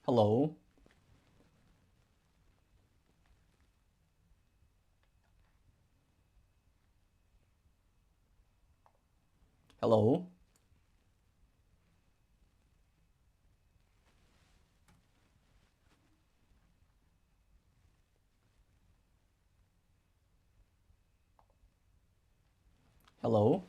Hello. Hello. Hello.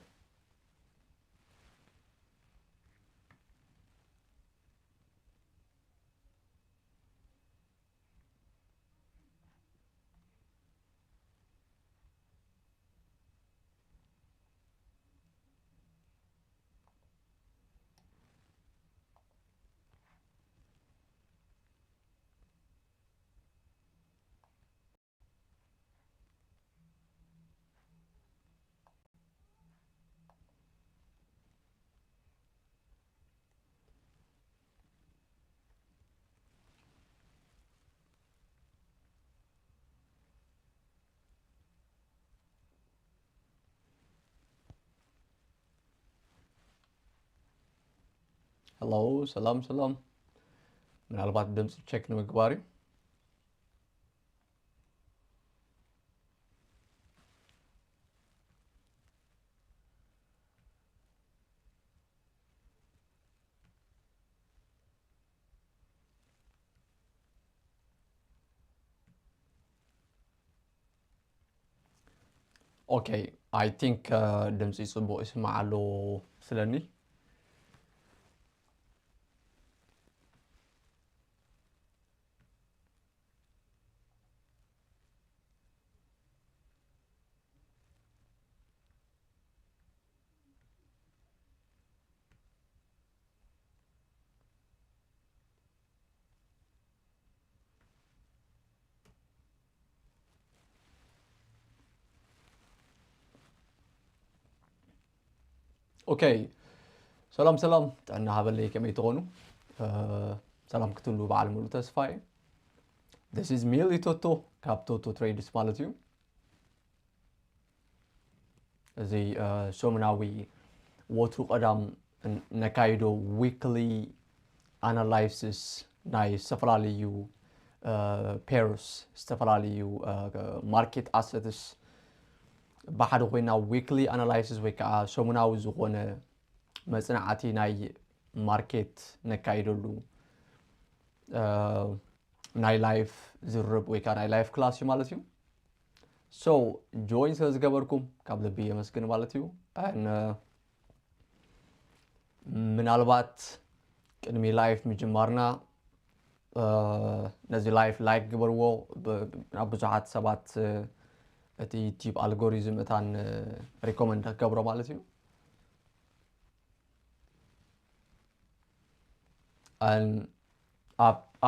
Hello፣ ሰላም ሰላም። ምናልባት ድምፂ ቸክ ንምግባር እዩ። ኦኬ፣ I think ድምፂ ፅቡቕ ይስማዕ ኣሎ ስለኒ። ኦኬ፣ ሰላም ሰላም፣ ጥዕና ሃበለይ፣ ከመይ ትኾኑ? ሰላም ክትህሉ በዓል ሙሉእ ተስፋ እየ። This is Mili Toto ካብ ቶቶ ትሬድስ ማለት እዩ። እዚ ሰሙናዊ ወትሩ ቀዳም ነካይዶ ዊክሊ ኣናላይሲስ ናይ ዝተፈላለዩ ፔርስ፣ ዝተፈላለዩ ማርኬት ኣሰትስ ብሓደ ኮይና ዊክሊ ኣናላይሲስ ወይ ከዓ ሰሙናዊ ዝኾነ መፅናዕቲ ናይ ማርኬት ነካይደሉ ናይ ላይፍ ዝርርብ ወይ ከዓ ናይ ላይፍ ክላስ እዩ ማለት እዩ። So ጆይን ስለ ዝገበርኩም ካብ ልቢ የመስግን ማለት እዩ። And ምናልባት ቅድሚ ላይፍ ምጅማርና ነዚ ላይፍ ላይክ ግበርዎ። ናብ ብዙሓት ሰባት እቲ ዩቲዩብ ኣልጎሪዝም እታን ሪኮመንድ ክገብሮ ማለት እዩ።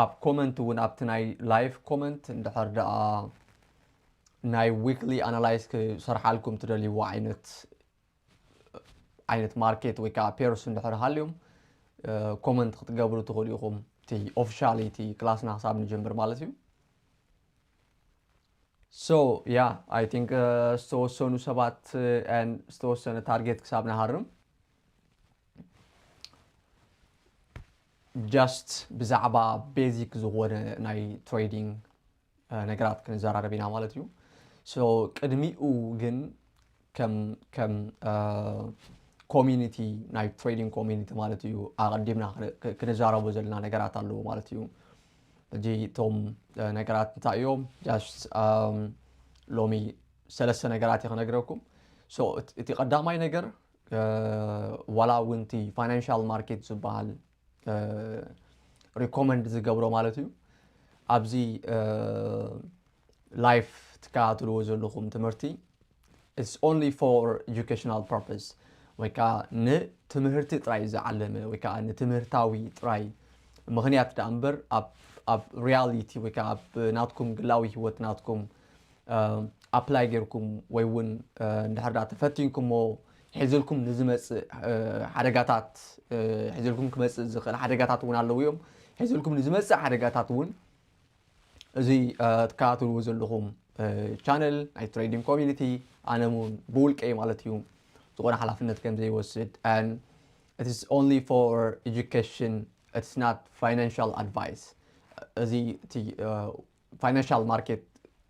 ኣብ ኮመንት እውን ኣብቲ ናይ ላይፍ ኮመንት እንድሕር ደኣ ናይ ዊክሊ ኣናላይዝ ክሰርሓልኩም ትደልይዎ ዓይነት ዓይነት ማርኬት ወይ ከዓ ፔርስ እንድሕር ሃልዮም ኮመንት ክትገብሩ ትኽእሉ ኢኹም። እቲ ኦፊሻሊ እቲ ክላስና ክሳብ ንጀምር ማለት እዩ። So yeah, I think ዝተወሰኑ ሰባት ዝተወሰነ ታርጌት ክሳብ ንሃርም just ብዛዕባ ቤዚክ ዝኾነ ናይ ትሬዲንግ ነገራት ክንዘራረብ ኢና ማለት እዩ። So ቅድሚኡ ግን ከም ከም ኮሚኒቲ ናይ ትሬዲንግ ኮሚኒቲ ማለት እዩ ኣቐዲምና ክንዛረቦ ዘለና ነገራት ኣለዎ ማለት እዩ። ሕጂ እቶም ነገራት እንታይ እዮም? Just ሎሚ ሰለስተ ነገራት እየ ክነግረኩም። So እቲ ቀዳማይ ነገር ዋላ እውን እቲ ፋይናንሻል ማርኬት ዝበሃል ሪኮመንድ ዝገብሮ ማለት እዩ። ኣብዚ ላይፍ ትከታተልዎ ዘለኹም ትምህርቲ it's only for educational purpose ወይ ከዓ ንትምህርቲ ጥራይ ዝዓለመ ወይ ከዓ ንትምህርታዊ ጥራይ ምኽንያት ደኣ እምበር ኣብ ሪያሊቲ ወይ ከዓ ኣብ ናትኩም ግላዊ ህይወት ናትኩም ኣፕላይ ጌርኩም ወይ እውን እንድሕር ዳ ተፈቲንኩሞ ሒዝልኩም ንዝመፅእ ሓደጋታት ሒዝልኩም ክመፅእ ዝኽእል ሓደጋታት እውን ኣለዉ እዮም። ሒዝልኩም ንዝመፅእ ሓደጋታት እውን እዚ ትከታተልዎ ዘለኹም ቻነል ናይ ትሬዲንግ ኮሚኒቲ ኣነ እውን ብውልቀይ ማለት እዩ ዝኾነ ሓላፍነት ከም ዘይወስድ and it is only for education, it's not financial advice። እዚ እቲ ፋይናንሻል ማርኬት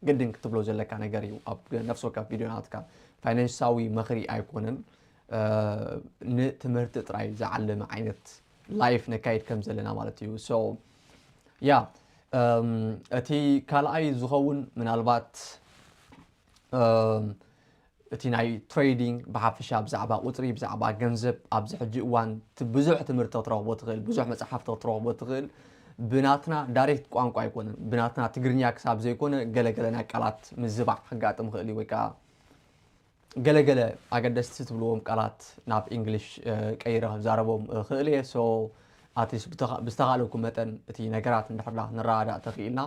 ግድን ክትብሎ ዘለካ ነገር እዩ። ኣብ ነፍሲ ወከፍ ቪድዮ ናትካ ፋይናንሳዊ ምኽሪ ኣይኮነን፣ ንትምህርቲ ጥራይ ዝዓለመ ዓይነት ላይፍ ነካይድ ከም ዘለና ማለት እዩ። ሶ ያ እቲ ካልኣይ ዝኸውን ምናልባት እቲ ናይ ትሬዲንግ ብሓፈሻ ብዛዕባ ቁፅሪ ብዛዕባ ገንዘብ ኣብዚ ሕጂ እዋን ብዙሕ ትምህርቲ ክትረኽቦ ትኽእል፣ ብዙሕ መፅሓፍቲ ክትረኽቦ ትኽእል። ብናትና ዳይሬክት ቋንቋ ኣይኮነን፣ ብናትና ትግርኛ ክሳብ ዘይኮነ ገለገለ ናይ ቃላት ምዝባዕ ክጋጥም ይኽእል እዩ ወይ ከዓ ገለገለ ኣገደስቲ ትብልዎም ቃላት ናብ ኢንግሊሽ ቀይረ ክዛረቦም እኽእል እየ። ሶ ኣትሊስት ብዝተኻለኩ መጠን እቲ ነገራት እንድሕርዳ ክንረዳዳእ ተኽኢልና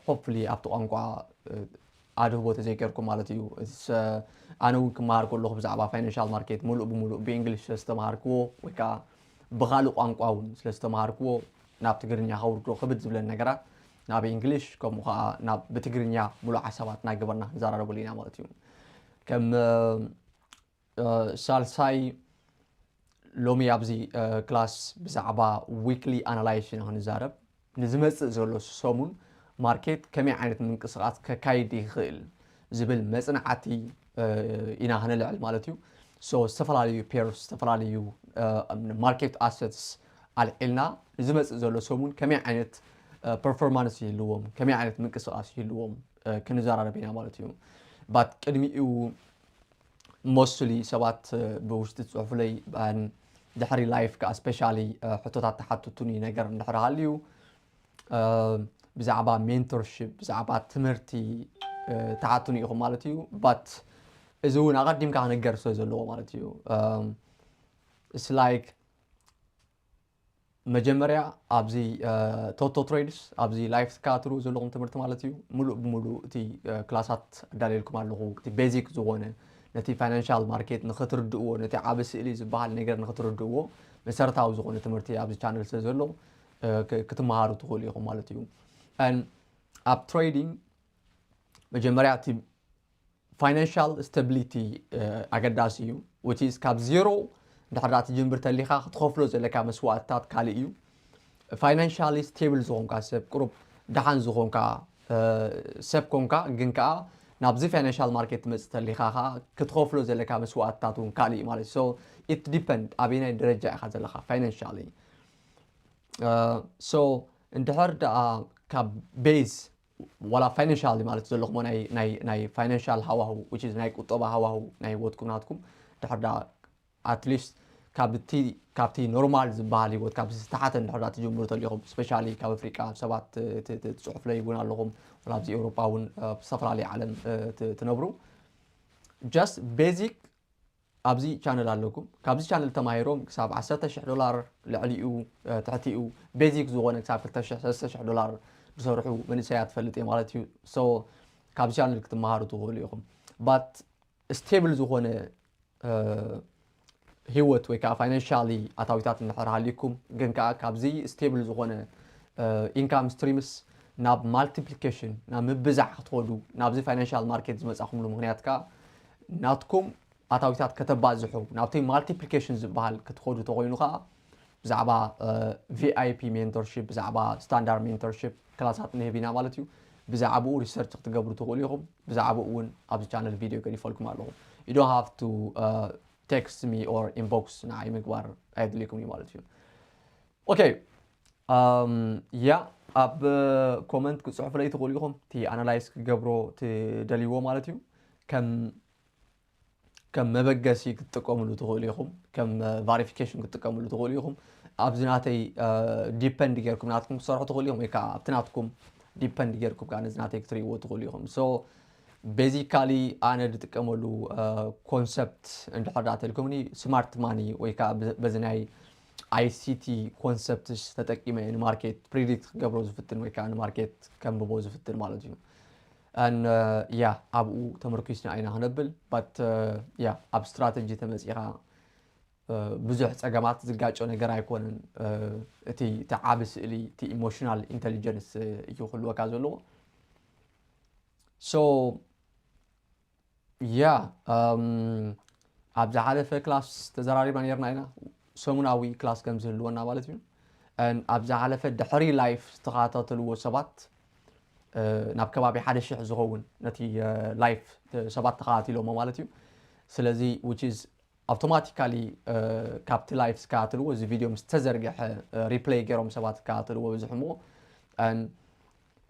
ሆፕፉሊ ኣብቲ ቋንቋ ኣድህቦ ተዘይገርኩም ማለት እዩ። ኣነ እውን ክመሃር ከለኹ ብዛዕባ ፋይናንሻል ማርኬት ሙሉእ ብሙሉእ ብእንግሊሽ ስለዝተምሃርክዎ ወይ ከዓ ብካልእ ቋንቋ እውን ስለዝተምሃርክዎ ናብ ትግርኛ ከውርዶ ክብድ ዝብለን ነገራት ናብ እንግሊሽ ከምኡ ከዓ ናብ ብትግርኛ ሙሉእ ሓሳባት እናገበርና ክንዘራረበሉ ኢና ማለት እዩ። ከም ሳልሳይ ሎሚ ኣብዚ ክላስ ብዛዕባ ዊክሊ ኣናላይስ ኢና ክንዛረብ። ንዝመፅእ ዘሎ ሰሙን ማርኬት ከመይ ዓይነት ምንቅስቃስ ከካይድ ይኽእል ዝብል መፅናዕቲ ኢና ክነልዕል ማለት እዩ። ሶ ዝተፈላለዩ ፔርስ ዝተፈላለዩ ማርኬት ኣሰትስ ኣልዒልና ንዝመፅእ ዘሎ ሰሙን ከመይ ዓይነት ፐርፎርማንስ ይህልዎም ከመይ ዓይነት ምንቅስቃስ ይህልዎም ክንዘራረብ ኢና ማለት እዩ። ባት ቅድሚኡ ሞስትሊ ሰባት ብውሽጢ ፅሑፍለይ ድሕሪ ላይፍ ከዓ ስፔሻሊ ሕቶታት ተሓትቱኒ ነገር እንድሕር ሃልዩ ብዛዕባ ሜንቶርሽፕ ብዛዕባ ትምህርቲ ተሓቱኒ ኢኹም ማለት እዩ። ባት እዚ እውን ኣቐዲምካ ክንገር ስለ ዘለዎ ማለት እዩ። It's like መጀመርያ ኣብዚ ቶቶ ትሬድስ ኣብዚ ላይፍ ትከታተሉ ዘለኹም ትምህርቲ ማለት እዩ። ሙሉእ ብሙሉእ እቲ ክላሳት ኣዳልየልኩም ኣለኹ። እቲ ቤዚክ ዝኾነ ነቲ ፋይናንሻል ማርኬት ንክትርድእዎ ነቲ ዓቢ ስእሊ ዝበሃል ነገር ንክትርድእዎ መሰረታዊ ዝኾነ ትምህርቲ ኣብዚ ቻነል ስለ ዘሎ ክትመሃሩ ትኽእሉ ኢኹም ማለት እዩ። ኣብ ትሬዲንግ መጀመርያ እቲ ፋይናንሻል ስታቢሊቲ ኣገዳሲ እዩ። Which is ካብ ዜሮ እንድሕር ትጅምር ተሊኻ ክትኸፍሎ ዘለካ መስዋእትታት ካልእ እዩ። ፋይናንሻሊ ስቴብል ዝኾንካ ሰብ ቁሩብ ደሓን ዝኾንካ ሰብ ኮንካ ግን ከዓ ናብዚ ፋይናንሻል ማርኬት ትመፅእ ተሊኻ ከዓ ክትኸፍሎ ዘለካ መስዋእትታት እውን ካልእ እዩ ማለት። So it depend ኣበየናይ ደረጃ ኢኻ ዘለኻ ፋይናንሻሊ። So እንድሕር ደኣ ካብ ቤዝ ዋላ ፋይናንሻሊ ማለት ዘለኹሞ ናይ ፋይናንሻል ሃዋሁ which is ናይ ቁጠባ ሃዋሁ ናይ ህይወትኩም ናትኩም ድሕር ዳ ኣትሊስት ካብቲ ካብቲ ኖርማል ዝበሃል ህይወት ካብ ዝተሓተ እንድሕር ዳ ትጅምሩ ተሊኹም ስፔሻሊ ካብ ኣፍሪቃ ሰባት ትፅሑፍለይ እውን ኣለኹም ወላ ኣብዚ ኤውሮጳ እውን ኣብ ዝተፈላለዩ ዓለም ትነብሩ just ቤዚክ ኣብዚ ቻነል ኣለኩም። ካብዚ ቻነል ተማሂሮም ክሳብ ዓሰርተ ሽሕ ዶላር ልዕሊኡ ትሕቲኡ ቤዚክ ዝኾነ ክሳብ ክልተ ሽሕ ሰለስተ ሽሕ ዶላር ዝሰርሑ መንእሰያት ትፈልጥ እየ ማለት እዩ። So ካብዚ ቻነል ክትመሃሩ ትኽእሉ ኢኹም። But ስቴብል ዝኾነ ህይወት ወይ ከዓ ፋይናንሻሊ ኣታዊታት እንድሕር ሃልዩኩም ግን ከዓ ካብዚ ስቴብል ዝኾነ ኢንካም ስትሪምስ ናብ ማልቲፕሊኬሽን ናብ ምብዛሕ ክትኸዱ ናብዚ ፋይናንሻል ማርኬት ዝመፃኹምሉ ምክንያት ከዓ ናትኩም ኣታዊታት ከተባዝሑ ናብቲ ማልቲፕሊኬሽን ዝበሃል ክትኸዱ ተኮይኑ ከዓ ብዛዕባ ቪኣይፒ ሜንቶርሺፕ ብዛዕባ ስታንዳርድ ሜንቶርሺፕ ክላሳት ንህብ ኢና ማለት እዩ። ብዛዕባኡ ሪሰርች ክትገብሩ ትኽእሉ ኢኹም። ብዛዕባኡ እውን ኣብዚ ቻነል ቪድዮ ገዲፈልኩም ኣለኹ። You don't have to text me or inbox ንዓይ ምግባር ኣየድልየኩም እዩ ማለት እዩ። ኦኬ ያ ኣብ ኮመንት ክፅሕፉለይ ትኽእሉ ኢኹም እቲ ኣናላይዝ ክገብሮ ትደልይዎ ማለት እዩ። ከም ከም መበገሲ ክትጥቀምሉ ትኽእሉ ኢኹም፣ ከም ቫሪፊኬሽን ክትጥቀምሉ ትኽእሉ ኢኹም። ኣብዚ ናተይ ዲፐንድ ጌርኩም ናትኩም ክትሰርሑ ትኽእሉ ኢኹም፣ ወይ ከዓ ኣብቲ ናትኩም ዲፐንድ ጌርኩም ከዓ ነዚ ናተይ ክትርእይዎ ትኽእሉ ኢኹም። So ቤዚካሊ ኣነ ዝጥቀመሉ ኮንሰፕት እንድሕር ዳ ተልኩምኒ ስማርት ማኒ ወይ ከዓ በዚ ናይ ኣይሲቲ ኮንሰፕትስ ተጠቂመ ንማርኬት ፕሪዲክት ክገብሮ ዝፍትን ወይ ከዓ ንማርኬት ከንብቦ ዝፍትን ማለት እዩ። ያ ኣብኡ ተመርኪስና ኢና ክነብል ባት ያ ኣብ ስትራተጂ ተመፂኻ ብዙሕ ፀገማት ዝጋጮ ነገር ኣይኮነን። እቲ እቲ ዓቢ ስእሊ እቲ ኢሞሽናል ኢንቴሊጀንስ እዩ ክህልወካ ዘለዎ። So ያ ኣብ ዝሓለፈ ክላስ ተዘራሪብና ነርና ኢና ሰሙናዊ ክላስ ከም ዝህልወና ማለት እዩ። ኣብ ዝሓለፈ ድሕሪ ላይፍ ዝተኸታተልዎ ሰባት ናብ ከባቢ ሓደ ሽሕ ዝኸውን ነቲ ላይፍ ሰባት ተኸታቲሎሞ ማለት እዩ። ስለዚ which is automatically ካብቲ ላይፍ ዝከታተልዎ እዚ ቪድዮ ምስ ተዘርግሐ ሪፕለይ ገይሮም ሰባት ዝከታተልዎ በዝሕሞ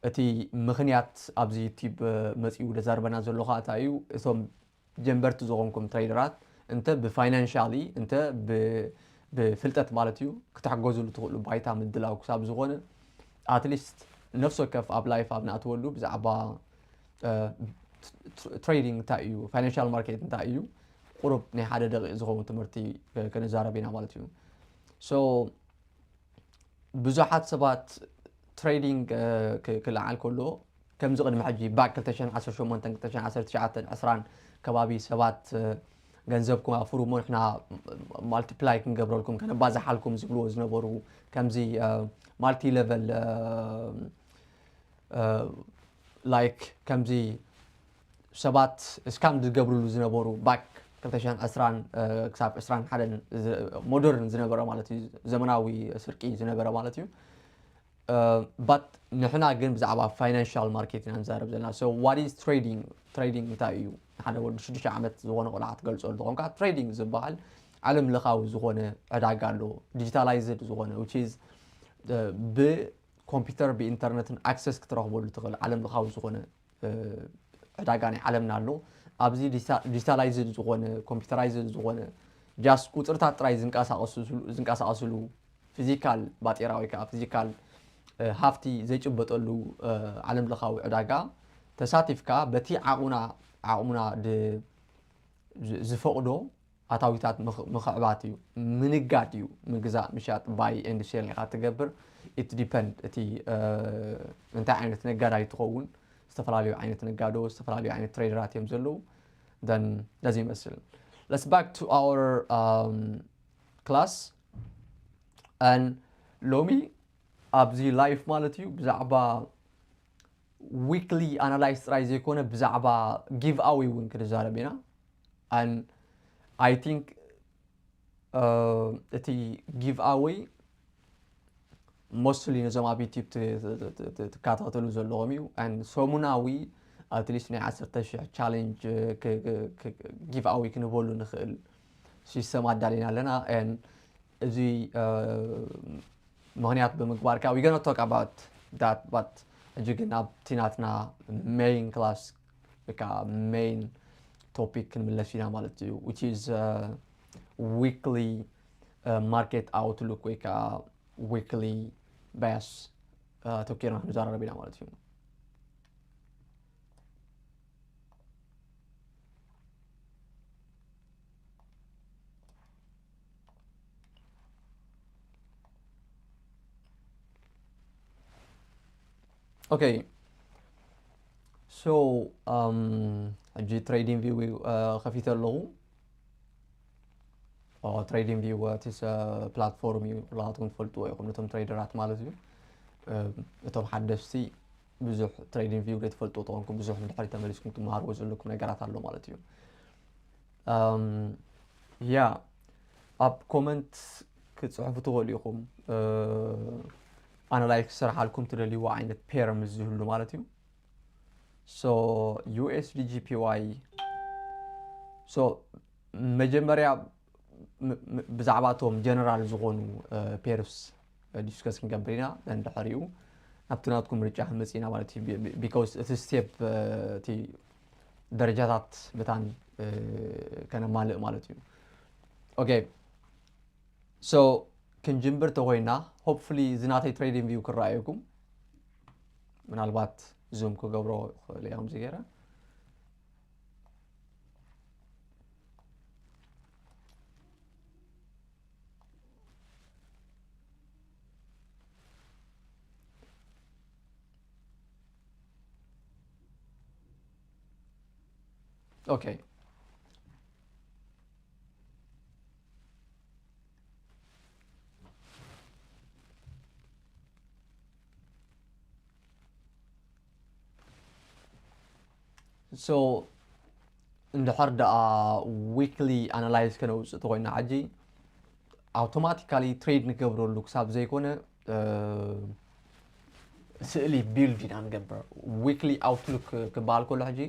እቲ ምኽንያት ኣብዚ ዩቲብ መፂኡ ደዛርበና ዘሎ ከዓ እንታይ እዩ? እቶም ጀንበርቲ ዝኾንኩም ትሬደራት እንተ ብፋይናንሻሊ እንተ ብፍልጠት ማለት እዩ ክትሕገዙሉ ትኽእሉ ባይታ ምድላው ክሳብ ዝኾነ ኣትሊስት ነፍሲ ወከፍ ኣብ ላይፍ ኣብ ንኣትወሉ ብዛዕባ ትሬዲንግ እንታይ እዩ፣ ፋይናንሻል ማርኬት እንታይ እዩ፣ ቁሩብ ናይ ሓደ ደቂቕ ዝኸውን ትምህርቲ ክንዛረብ ኢና ማለት እዩ። ሶ ብዙሓት ሰባት ትሬዲንግ ክለዓል ከሎ ከምዚ ቅድሚ ሕጂ ባክ ክልተ ሽሕን ዓሰርተ ሸሞንተን ክልተ ሽሕን ዓሰርተ ትሽዓተን ዕስራን ከባቢ ሰባት ገንዘብኩም ኣፍሩ እሞ ንሕና ማልቲፕላይ ክንገብረልኩም ከነባዝሓልኩም ዝብልዎ ዝነበሩ ከምዚ ማልቲ ሌቨል ላይክ ከምዚ ሰባት ስካም ዝገብርሉ ዝነበሩ ባክ ክልተ ሽሕን ዕስራን ክሳብ ዕስራን ሓደን ሞደርን ዝነበረ ማለት እዩ፣ ዘመናዊ ስርቂ ዝነበረ ማለት እዩ። ባት ንሕና ግን ብዛዕባ ፋይናንሻል ማርኬት ኢና ንዛረብ ዘለና። So what is trading? ትሬዲንግ እንታይ እዩ? ሓደ ወዲ ሽዱሽተ ዓመት ዝኾነ ቆልዓ ትገልፀሉ ተኾንካ ትሬዲንግ ዝበሃል ዓለም ለኻዊ ዝኾነ ዕዳጋ ኣሎ፣ ዲጂታላይዝድ ዝኾነ which is ብኮምፒውተር ብኢንተርነትን ኣክሰስ ክትረኽበሉ ትኽእል ዓለም ለኻዊ ዝኾነ ዕዳጋ ናይ ዓለምና ኣሎ። ኣብዚ ዲጂታላይዝድ ዝኾነ ኮምፒውተራይዝድ ዝኾነ ጃስት ቁፅርታት ጥራይ ዝንቀሳቀስሉ ፊዚካል ባጤራ ወይ ከዓ ፊዚካል ሃፍቲ ዘይጭበጠሉ ዓለም ለኻዊ ዕዳጋ ተሳቲፍካ በቲ ዓቕሙና ዓቕሙና ዝፈቕዶ ኣታዊታት ምኽዕባት እዩ። ምንጋድ እዩ። ምግዛእ ምሻጥ ባይ ኤንድ ሴል ኢኻ ትገብር። ኢት ዲፐንድ እቲ እንታይ ዓይነት ነጋዳይ ትኸውን። ዝተፈላለዩ ዓይነት ነጋዶ ዝተፈላለዩ ዓይነት ትሬደራት እዮም ዘለዉ። ን ነዚ ይመስል። Let's back to our class and ሎሚ ኣብዚ ላይፍ ማለት እዩ ብዛዕባ ዊክሊ ኣናላይዝ ጥራይ ዘይኮነ ብዛዕባ ጊቭ ኣዌይ እውን ክንዛረብ ኢና። And I think እቲ ጊቭ ኣዌይ ሞስትሊ ነዞም ኣብ ዩቲብ ትከታተሉ ዘለኹም እዩ። And ሰሙናዊ ኣትሊስት ናይ ዓሰርተ ሽሕ ቻሌንጅ ጊቭ ኣዌይ ክንህበሉ ንኽእል ሲስተም ኣዳሊና ኣለና። And እዚ ምኽንያት ብምግባር ከዓ we gonna talk about that but ሕጂ ግን ኣብቲ ናትና ሜይን ክላስ ወይ ከዓ ሜይን ቶፒክ ክንምለስ ኢና ማለት እዩ። Which is weekly market outlook ወይ ከዓ ዊክሊ ባያስ ተኪርና ክንዘራረብ ኢና ማለት እዩ። Okay, so ሕጂ ትሬዲንግ ቪው ከፊተ ኣለኹ። ትሬዲንግ ቪው እቲ ፕላትፎርም እዩ፣ ኩላትኩም ትፈልጥዎ ኢኹም ነቶም ትሬደራት ማለት እዩ። እቶም ሓደስቲ ብዙሕ ትሬዲንግ ቪው ዘይትፈልጡ ተኾንኩም ብዙሕ ንድሕሪ ተመሊስኩም ትመሃርዎ ዘለኩም ነገራት ኣሎ ማለት እዩ። ያ ኣብ ኮመንት ክትፅሕፉ ትኽእሉ ኢኹም። ኣናላይዝ ክሰርሓልኩም ትደልይዎ ዓይነት ፔር ምስ ዝህሉ ማለት እዩ። So ዩኤስዲ ጂፒዋይ። So መጀመርያ ብዛዕባ እቶም ጀነራል ዝኾኑ ፔርስ ዲስከስ ክንገብር ኢና። እንድሕሪኡ ናብቲ ናትኩም ምርጫ ክንመፅእ ኢና ማለት እዩ። ቢካውስ እቲ ስቴፕ እቲ ደረጃታት መታን ከነማልእ ማለት እዩ። ኦኬ፣ ሶ ክንጅምር ተኮይና ሆፕፉሊ እዚ ናተይ ትሬዲንግ ቪው ክረኣየኩም። ምናልባት ዙም ክገብሮ ይኽእል እየ ከምዚ ገይረ። ኦኬ። So እንድሕር ደኣ ዊክሊ ኣናላይዝ ከነውፅእ ተኮይና ሕጂ ኣውቶማቲካሊ ትሬድ ንገብረሉ ክሳብ ዘይኮነ ስእሊ build ኢና ንገብር። Weekly outlook ክበሃል ከሎ ሕጂ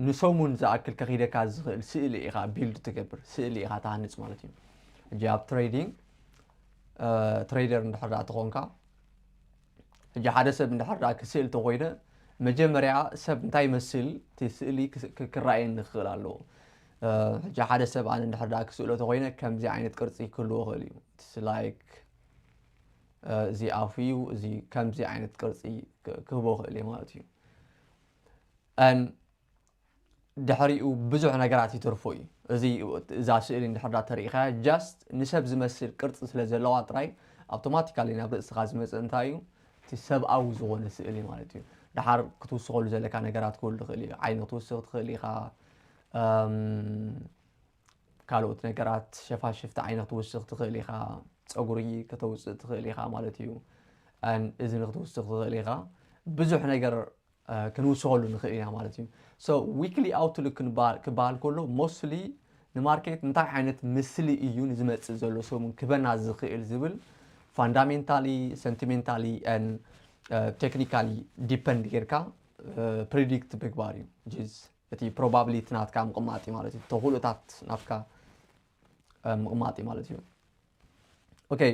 ንሰሙን ዝኣክል ከኺደካ ዝኽእል ስእሊ ኢኻ build ትገብር፣ ስእሊ ኢኻ ትሃንፅ ማለት እዩ። ሕጂ ኣብ trading trader እንድሕር ደኣ ተኾንካ፣ ሕጂ ሓደ ሰብ እንድሕር ደኣ ክስእል ተኾይነ፣ መጀመርያ ሰብ እንታይ ይመስል እቲ ስእሊ ክስ- ክ- ክረኣየኒ ክኽእል ኣለዎ። ሕጂ ሓደ ሰብ ኣነ እንድሕር ደኣ ክስእሎ ተኾይነ ከምዚ ዓይነት ቅርፂ ክህልዎ ይኽእል እዩ። It's like እዚ ኣፉ እዩ፣ እዚ ከምዚ ዓይነት ቅርፂ ክህቦ ይኽእል እዩ ማለት እዩ። ድሕሪኡ ብዙሕ ነገራት ይተርፎ እዩ። እዚ እዛ ስእሊ እንድሕር ዳ ተሪኢኻ just ንሰብ ዝመስል ቅርፂ ስለ ዘለዋ ጥራይ ኣውቶማቲካሊ ናብ ርእስኻ ዝመፅእ እንታይ እዩ? እቲ ሰብኣዊ ዝኾነ ስእሊ ማለት እዩ። ደሓር ክትውስኸሉ ዘለካ ነገራት ክህሉ ይኽእል እዩ። ዓይኒ ክትውስኽ ትኽእል ኢኻ። ካልኦት ነገራት ሸፋሽፍቲ ዓይኒ ክትውስኽ ትኽእል ኢኻ። ፀጉሪ ከተውፅእ ትኽእል ኢኻ ማለት እዩ። እዝኒ ክትውስኽ ትኽእል ኢኻ። ብዙሕ ነገር ክንውስኸሉ ንኽእል ኢና ማለት እዩ። So weekly outlook ክበሃል ከሎ mostly ንማርኬት እንታይ ዓይነት ምስሊ እዩ ንዝመፅእ ዘሎ ሰሙን ክበና ዝኽእል ዝብል fundamentally, sentimentally and technically depend ጌርካ predict ምግባር እዩ። እቲ probability ናትካ ምቕማጥ እዩ ማለት እዩ። ተኽእሎታት ናትካ ምቕማጥ እዩ ማለት እዩ። Okay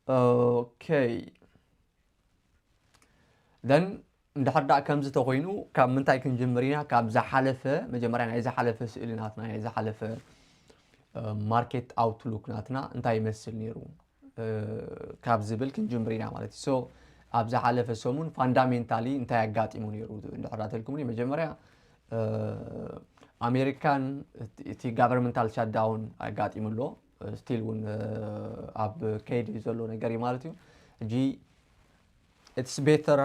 okay then እንድሕር ደኣ ከምዚ ተኾይኑ ካብ ምንታይ ክንጅምር ኢና? ካብ ዝሓለፈ፣ መጀመርያ ናይ ዝሓለፈ ስእሊ ናትና፣ ናይ ዝሓለፈ market outlook ናትና እንታይ ይመስል ነይሩ ካብ ዝብል ክንጅምር ኢና ማለት እዩ። So ኣብ ዝሓለፈ ሰሙን fundamentally እንታይ ኣጋጢሙ ነይሩ እንድሕር ደኣ ተልኩምኒ፣ መጀመርያ ኣሜሪካን እቲ governmental shutdown ኣጋጢሙ ኣሎ። Still እውን ኣብ ከይዲ ዘሎ ነገር እዩ ማለት እዩ። ሕጂ it's better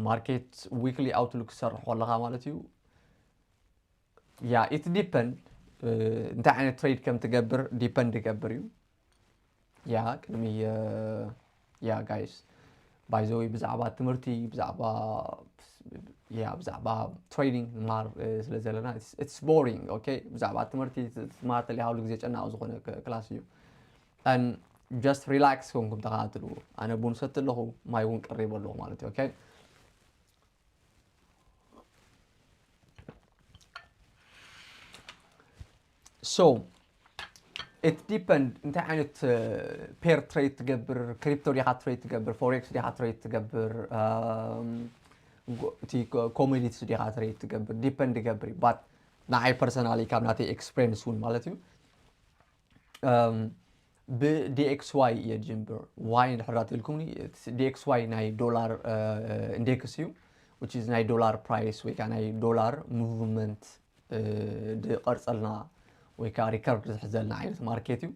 market weekly outlook ክሰርሕ ከለኻ ማለት እዩ። Yeah it depend እንታይ ዓይነት trade ከም ትገብር depend ይገብር እዩ። Yeah ቅድሚ yeah guys by the way ብዛዕባ ትምህርቲ ብዛዕባ yeah ብዛዕባ trading ንማር ስለ ዘለና it's boring okay። ብዛዕባ ትምህርቲ ትማር ተሊሃሉ ግዜ ጨናቂ ዝኾነ class እዩ። And just relax ኮንኩም ተኸታተሉ። ኣነ ቡን ሰቲ ኣለኹ፣ ማይ እውን ቀሪበ ኣለኹ ማለት እዩ። Okay so it depend እንታይ ዓይነት pair trade ትገብር፣ crypto ዲኻ trade ትገብር፣ forex ዲኻ trade ትገብር፣ እቲ commodities ዲኻ trade ትገብር depend ይገብር እዩ። But ንዓይ personally ካብ ናተይ experience እውን ማለት እዩ ብ D X Y እየ ጅምብር። Why እንድሕር ዳትልኩምኒ D X Y ናይ ዶላር index እዩ which is ናይ ዶላር price ወይ ከዓ ናይ ዶላር movement ዝቐርፀልና ወይ ከዓ record ዝሕዘልና ዓይነት market እዩ።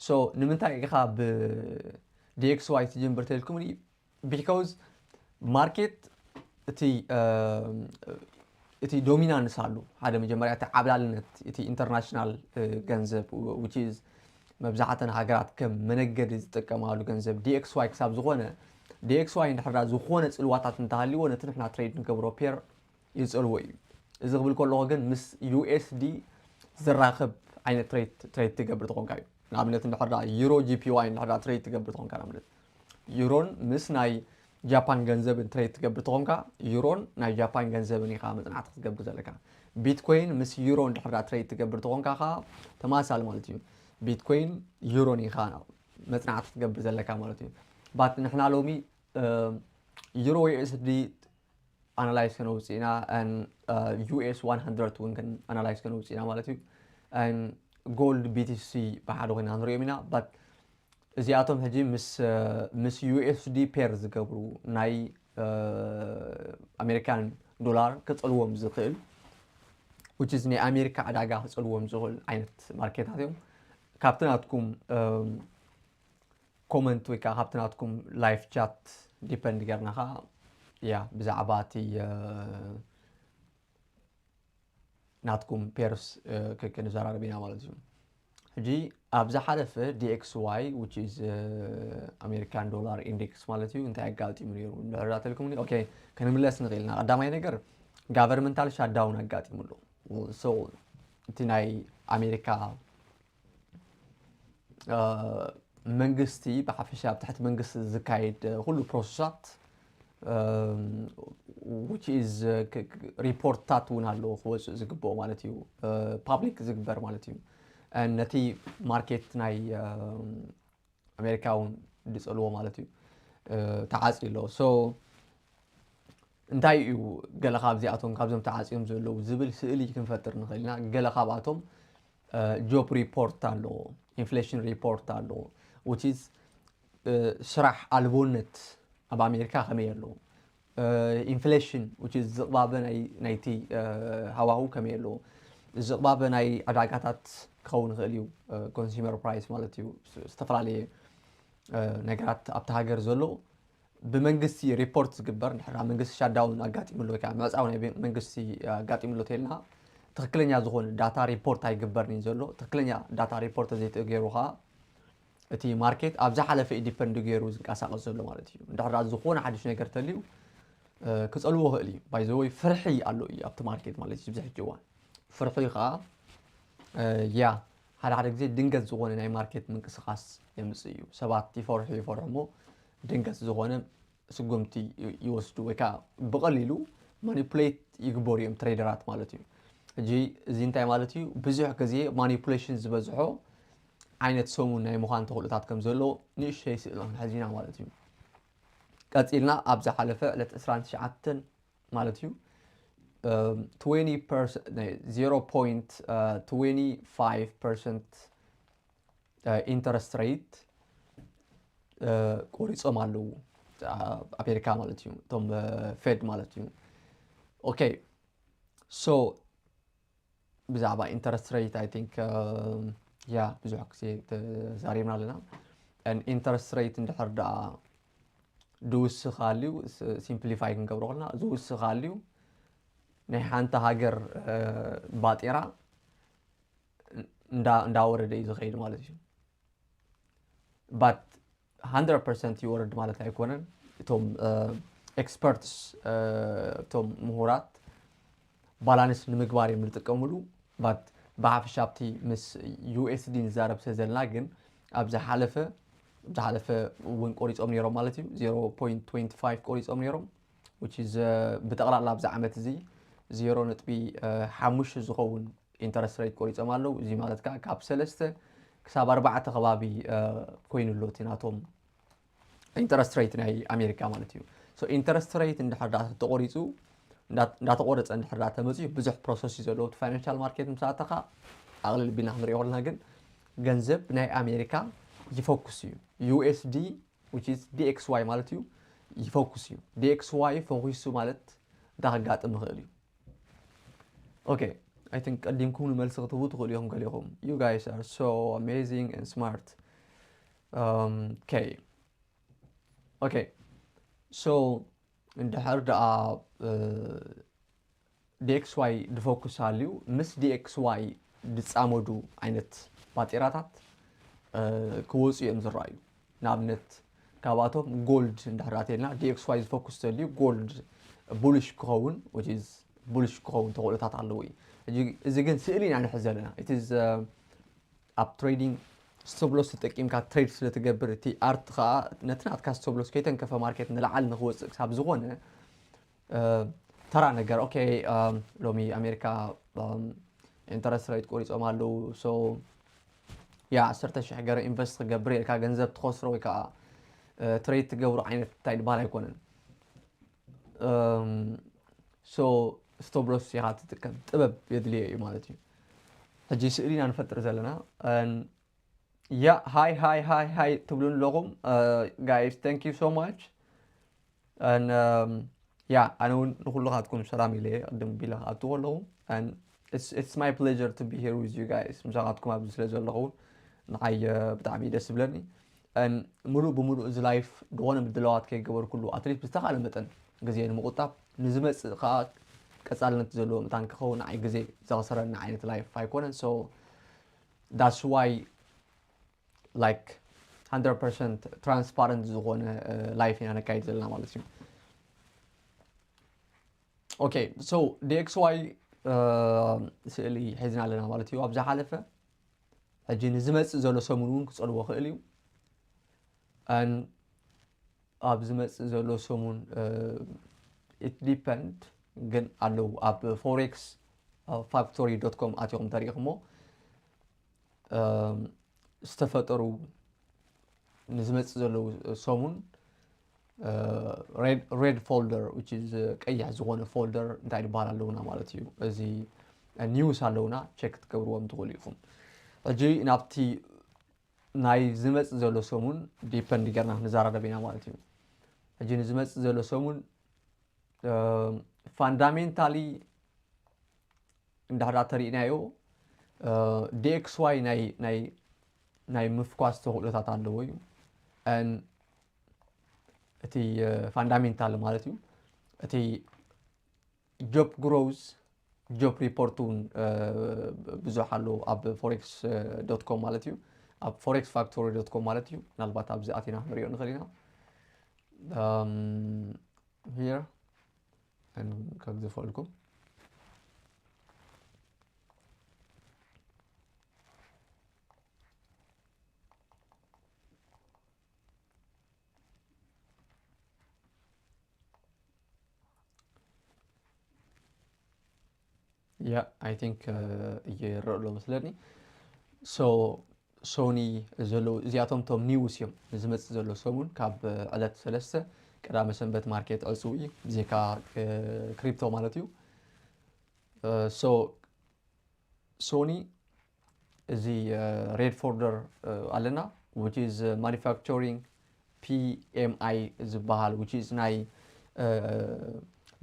So ንምንታይ ኢኻ ብ D X Y ትጅምብር ተልኩምኒ? Because market እቲ እቲ dominance ኣሉ ሓደ መጀመርያ እቲ ዓብላልነት እቲ international ገንዘብ which is መብዛሕተን ሃገራት ከም መነገዲ ዝጥቀማሉ ገንዘብ D X Y ክሳብ ዝኾነ D X Y እንድሕር ዝኾነ ፅልዋታት እንተሃልዎ ነቲ ንሕና trade ንገብሮ pair ይፅልዎ እዩ። እዚ ክብል ከለኹ ግን ምስ U S D ዝራኸብ ዓይነት trade ትገብር ተኾንካ እዩ። ንኣብነት እንድሕር ዩሮ G P Y እንድሕር trade ትገብር ተኾንካ ንኣብነት ዩሮን ምስ ናይ ጃፓን ገንዘብን trade ትገብር ተኾንካ ዩሮን ናይ ጃፓን ገንዘብን ኢኻ መፅናዕቲ ክትገብር ዘለካ። ቢትኮይን ምስ ዩሮ እንድሕር trade ትገብር ተኾንካ ከዓ ተማሳሊ ማለት እዩ። ቢትኮይን ዩሮን ኢኻ መፅናዕቲ ክትገብር ዘለካ ማለት እዩ። But ንሕና ሎሚ ዩሮ ወይ U S D analyze ከነውፅእ ኢና and U S one hundred እውን analyze ከነውፅእ ኢና ማለት እዩ። And gold B T C ብሓደ ኮይና ንሪኦም ኢና። But እዚኣቶም ሕጂ ምስ ምስ U S D pair ዝገብሩ ናይ ኣሜሪካን ዶላር ክፀልዎም ዝኽእል which is ናይ ኣሜሪካ ዕዳጋ ክፀልዎም ዝኽእል ዓይነት ማርኬታት እዮም። ካብቲ ናትኩም comment ወይ ከዓ ካብቲ ናትኩም live chat depend ጌርና ከዓ ያ ብዛዕባ እቲ ናትኩም pairs ክንዘራረብ ኢና ማለት እዩ። ሕጂ ኣብ ዝሓለፈ D X Y which is ኣሜሪካን ዶላር ኢንዴክስ ማለት እዩ እንታይ ኣጋጢሙ ነይሩ እንድሕር ዳተልኩምኒ okay ክንምለስ ንኽእል ኢና። ቀዳማይ ነገር governmental shutdown ኣጋጢሙ ኣሎ። So እቲ ናይ ኣሜሪካ መንግስቲ ብሓፈሻ ኣብ ትሕቲ መንግስቲ ዝካየድ ኩሉ ፕሮሰሳት which is ሪፖርትታት እውን ኣለዎ ክወፅእ ዝግብኦ ማለት እዩ። ፓብሊክ ዝግበር ማለት እዩ። ነቲ ማርኬት ናይ ኣሜሪካ እውን ድፀልዎ ማለት እዩ። ተዓፅዩ ኣለዎ። So እንታይ እዩ ገለ ካብዚኣቶም ካብዞም ተዓፅዮም ዘለዉ ዝብል ስእሊ ክንፈጥር ንኽእል ኢና። ገለ ካብኣቶም ጆብ ሪፖርት ኣለዎ፣ ኢንፍሌሽን ሪፖርት ኣለዎ፣ which is ስራሕ ኣልቦነት ኣብ ኣሜሪካ ከመይ ኣለዎ፣ ኢንፍሌሽን which is ዝቕባበ ናይቲ ሃዋሁ ከመይ ኣለዎ፣ ዝቕባበ ናይ ዕዳጋታት ክኸውን ይኽእል እዩ፣ ኮንሱመር ፕራይስ ማለት እዩ። ዝተፈላለየ ነገራት ኣብቲ ሃገር ዘሎ ብመንግስቲ ሪፖርት ዝግበር፣ ድሕራ መንግስቲ ሻዳውን ኣጋጢምሎ ወይ ከዓ ምዕፃው ናይ መንግስቲ ኣጋጢምሎ ተልና ትኽክለኛ ዝኾነ ዳታ ሪፖርት ኣይግበርን እዩ ዘሎ። ትኽክለኛ ዳታ ሪፖርት ዘይተገይሩ ከዓ እቲ ማርኬት ኣብ ዝሓለፈ ዲፐንድ ገይሩ ዝንቀሳቀስ ዘሎ ማለት እዩ። እንድሕራ ዝኾነ ሓድሽ ነገር ተልዩ ክፀልዎ ይኽእል እዩ። ባይዘወይ ፍርሒ ኣሎ እዩ ኣብቲ ማርኬት ማለት እዩ። ብዚ ሕጂ እዋን ፍርሒ ከዓ ያ ሓደ ሓደ ግዜ ድንገት ዝኾነ ናይ ማርኬት ምንቅስቃስ የምፅእ እዩ። ሰባት ይፈርሑ ይፈርሑ እሞ ድንገት ዝኾነ ስጉምቲ ይወስዱ ወይ ከዓ ብቐሊሉ ማኒፕሌት ይግበሩ እዮም ትሬደራት ማለት እዩ። ሕጂ እዚ እንታይ ማለት እዩ? ብዙሕ ግዜ ማኒፕሌሽን ዝበዝሖ ዓይነት ሰሙን ናይ ምዃን ተኽእሎታት ከም ዘሎ ንእሽተይ ስእሊ ክንሕዝ ኢና ማለት እዩ። ቀፂልና ኣብ ዝሓለፈ ዕለት ዕስራን ትሽዓተን ማለት እዩ zero point twenty five percent ኢንተረስት ሬት ቆሪፆም ኣለዉ ኣሜሪካ ማለት እዩ፣ እቶም ፌድ ማለት እዩ። ኦኬ ሶ ብዛዕባ ኢንተረስት ሬት ኣይ ቲንክ ያ ብዙሕ ግዜ ተዛሪብና ኣለና። ኢንተረስት ሬት እንድሕር ደኣ ድውስኽ ኣልዩ፣ ሲምፕሊፋይ ክንገብሮ ከለና ዝውስኽ ኣልዩ ናይ ሓንቲ ሃገር ባጤራ እንዳወረደ እዩ ዝኸይድ ማለት እዩ። ባት ሃንድረድ ፐርሰንት ይወርድ ማለት ኣይኮነን። እቶም ኤክስፐርትስ እቶም ምሁራት ባላንስ ንምግባር እዮም ዝጥቀምሉ። ባት ብሓፈሻ ኣብቲ ምስ ዩኤስዲ ንዛረብ ስለ ዘለና ግን ኣብ ዝሓለፈ ዝሓለፈ እውን ቆሪፆም ነይሮም ማለት እዩ። ዜሮ ፖይንት ትዌንቲ ፋይቭ ቆሪፆም ነይሮም። ብጠቕላላ ኣብዚ ዓመት እዚ ዜሮ ነጥቢ ሓሙሽተ ዝኸውን ኢንተረስት ሬት ቆሪፆም ኣለዉ። እዚ ማለት ከዓ ካብ ሰለስተ ክሳብ ኣርባዕተ ከባቢ ኮይኑ ኣሎ እቲ ናቶም ኢንተረስት ሬት ናይ ኣሜሪካ ማለት እዩ። ኢንተረስት ሬት እንድሕር ዳ ተቆሪፁ እንዳተቆረፀ እንድሕር ዳ ተመፅኡ ብዙሕ ፕሮሰስ እዩ ዘለዎ። እቲ ፋይናንሻል ማርኬት ምስ ኣተኻ ኣቕልል ቢልና ክንሪኦ ከለና ግን ገንዘብ ናይ ኣሜሪካ ይፈኩስ እዩ። ዩኤስዲ ዲኤክስዋይ ማለት እዩ ይፈኩስ እዩ። ዲኤክስዋይ ፈኩሱ ማለት እንታይ ከጋጥም ይኽእል እዩ? ኦኬ ኣይ ቲንክ ቀዲምኩም ንመልሲ ክትህቡ ትኽእሉ ኢኹም ገሊኹም። You guys are so amazing and smart. ኦኬ ኦኬ ሶ እንድሕር ደኣ ዲኤክስዋይ ድፎኩስ ሃልዩ ምስ ዲኤክስዋይ ድፃመዱ ዓይነት ባጤራታት ክወፁ እዮም ዝረኣዩ። ንኣብነት ካብኣቶም ጎልድ እንድሕር ኣትየልና ዲኤክስዋይ ዝፎኩስ ተልዩ ጎልድ ቡልሽ ክኸውን ቡልሽ ክኸውን ተኽእሎታት ኣለዎ እዩ። እዚ ግን ስእሊ ኢና ንሕዝ ዘለና። ኣብ ትሬዲንግ ስቶብሎስ ተጠቂምካ ትሬድ ስለ ትገብር እቲ ኣርት ከዓ ነቲ ናትካ ስቶብሎስ ከይተንከፈ ማርኬት ንላዓል ንክወፅእ ክሳብ ዝኾነ ተራ ነገር ኦኬ ሎሚ ኣሜሪካ ኢንተረስት ሬት ቆሪፆም ኣለዉ ሶ ያ ዓሰርተ ሽሕ ገረ ኢንቨስት ክገብር ኢልካ ገንዘብ ትኸስሮ ወይ ከዓ ትሬድ ትገብሩ ዓይነት እንታይ ዝበሃል ኣይኮነን። ሶ ስቶብሎስ ኢኻ ትጥቀም ጥበብ የድልዮ እዩ ማለት እዩ። ሕጂ ስእሊ ኢና ንፈጥር ዘለና ያ ሃይ ሃይ ሃይ ሃይ ትብሉን ኣለኹም guys thank you so much ያ ኣነ እውን ንኩልኻትኩም ሰላም ኢለ ቅድም ቢለ ክኣትዎ ኣለኹ። It's my pleasure to be here with you guys ምሳኻትኩም ኣብዚ ስለ ዘለኹ ንዓይ ብጣዕሚ ደስ ዝብለኒ። ምሉእ ብምሉእ እዚ ላይፍ ዝኾነ ምድላዋት ከይገበርኩሉ ኣትሊስት ብዝተኻለ መጠን ግዜ ንምቁጣብ ንዝመፅእ ከዓ ቀፃልነት ዘለዎ ምእንታን ክኸውን ንዓይ ግዜ ዘኽስረኒ ዓይነት ላይፍ ኣይኮነን። So that's why like hundred percent transparent ዝኾነ ላይፍ ኢና ነካይድ ዘለና ማለት እዩ። ኦኬ so ዲኤክስዋይ ስእሊ ሒዝና ኣለና ማለት እዩ። ኣብ ዝሓለፈ ሕጂ ንዝመፅእ ዘሎ ሰሙን እውን ክፀልዎ ክእል እዩ። And ኣብ ዝመፅእ ዘሎ ሰሙን it depend ግን ኣለዉ ኣብ forex factory dot com ኣትኹም ተሪእኹሞ ዝተፈጠሩ ንዝመፅእ ዘለዉ ሰሙን red folder which is ቀይሕ ዝኾነ folder እንታይ ዝበሃል ኣለውና ማለት እዩ። እዚ news ኣለውና check ክትገብርዎም ትኽእሉ ኢኹም። ሕጂ ናብቲ ናይ ዝመፅእ ዘሎ ሰሙን depend ጌርና ንዛራረብ ኢና ማለት እዩ። ሕጂ ንዝመፅእ ዘሎ ሰሙን fundamentally እንድሕር ተሪእናዮ DXY ናይ ናይ ናይ ምፍኳስ ተኽእሎታት ኣለዎ እዩ። And እቲ fundamental ማለት እዩ። እቲ job growth job report እውን ብዙሕ ኣሎ ኣብ forex dot com ማለት እዩ። ኣብ forex factory dot com ማለት እዩ። ምናልባት ኣብዚ ኣቲና ክንሪኦ ንኽእል ኢና። Here ከግዝፈልኩም። Yeah, I think ይረእ ኣሎ መስለኒ። So Sony ዘለዉ እዚኣቶም ቶም news እዮም። ንዝመፅእ ዘሎ ሰሙን ካብ ዕለት ሰለስተ ቀዳመ ሰንበት ማርኬት ዕፁው እዩ፣ ብዜካ ክሪፕቶ ማለት እዩ። So Sony እዚ red folder ኣለና which is manufacturing PMI ዝበሃል which is ናይ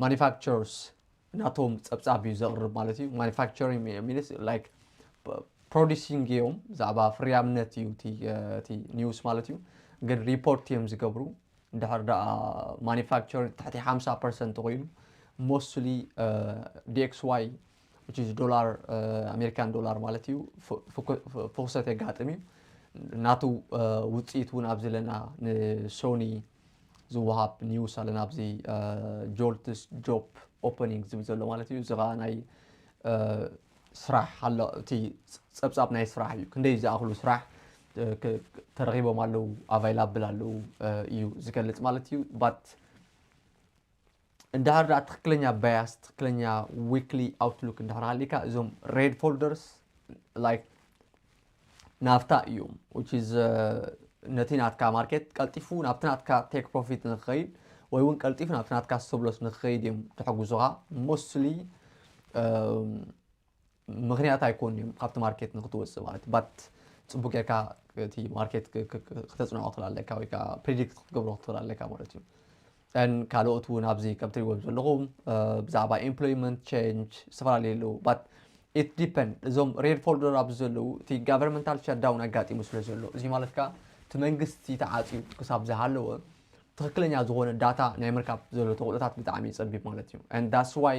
manufacturers ናቶም ፀብፃብ እዩ ዘቕርብ ማለት እዩ። Manufacturing means like producing እዮም፣ ብዛዕባ ፍርያምነት እዩ እቲ news ማለት እዩ። ግን report እዮም ዝገብሩ። እንድሕር ደኣ manufacturing ትሕቲ ሓምሳ percent ተኮይኑ mostly DXY which is ዶላር ኣሜሪካን ዶላር ማለት እዩ ፍኩሰት የጋጥም እዩ። ናቱ ውፅኢት እውን ኣብዚ ለና ንሶኒ ዝወሃብ news ኣለና ኣብዚ ጆልትስ job opening ዝብል ዘሎ ማለት እዩ። እዚ ከዓ ናይ ስራሕ ኣሎ፣ እቲ ፀብፃብ ናይ ስራሕ እዩ። ክንደይ ዝኣኽሉ ስራሕ ተረኺቦም ኣለዉ፣ available ኣለዉ እዩ ዝገልፅ ማለት እዩ። But እንድሕር ደኣ ትኽክለኛ bias ትኽክለኛ weekly outlook እንድሕር ሃሊካ እዞም red folders like ናፍታ እዮም which is ነቲ ናትካ ማርኬት ቀልጢፉ ናብቲ ናትካ take profit ንክኸይድ ወይ እውን ቀልጢፉ ናብቲ ናትካ stop loss ንክኸይድ እዮም ዝሕግዙኻ። Mostly ምኽንያት ኣይኮን እዮም ካብቲ ማርኬት ንክትወፅእ ማለት but ፅቡቅ ጌርካ እቲ ማርኬት ክተፅንዖ ክትኽእል ኣለካ ወይ ከዓ predict ክትገብሮ ክትኽእል ኣለካ ማለት እዩ። And ካልኦት እውን ኣብዚ ከም ትሪእዎም ዘለኹም ብዛዕባ employment change ዝተፈላለዩ ኣለዉ but it depend እዞም red folder ኣብዚ ዘለዉ እቲ governmental shutdown ኣጋጢሙ ስለ ዘሎ እዚ ማለት ከዓ እቲ መንግስቲ ተዓፅዩ ክሳብ ዝሃለወ ትኽክለኛ ዝኾነ ዳታ ናይ ምርካብ ዘሎ ተኽእሎታት ብጣዕሚ እዩ ፀቢብ ማለት እዩ። And that's why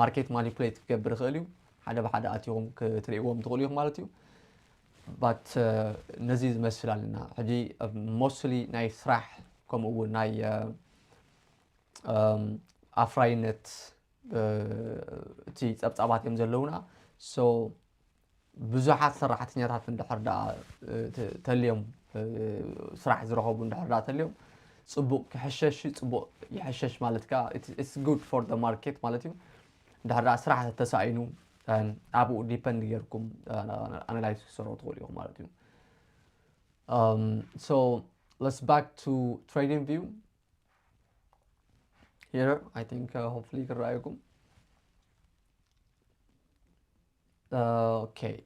ማርኬት manipulate ክገብር ይኽእል እዩ። ሓደ ብሓደ ኣቲኹም ክትሪእዎም ትኽእሉ ኢኹም ማለት እዩ። But ነዚ ዝመስል ኣለና ሕጂ mostly ናይ ስራሕ ከምኡ እውን ናይ ኣፍራይነት እቲ ፀብፃባት እዮም ዘለውና። So ብዙሓት ሰራሕተኛታት እንድሕር ደኣ ተልዮም ስራሕ ዝረኸቡ እንድሕር ደኣ ተልዮም ፅቡቅ ክሕሸሽ ፅቡቅ ይሕሸሽ ማለት ከዓ it's good for the market ማለት እዩ። እንድሕር ደኣ ስራሕ ተሳኢኑ ኣብኡ depend ጌርኩም analyze ክሰርሑ ትኽእሉ ኢኹም ማለት እዩ። So let's back to trading view. Here I think hopefully ክረኣየኩም። Okay.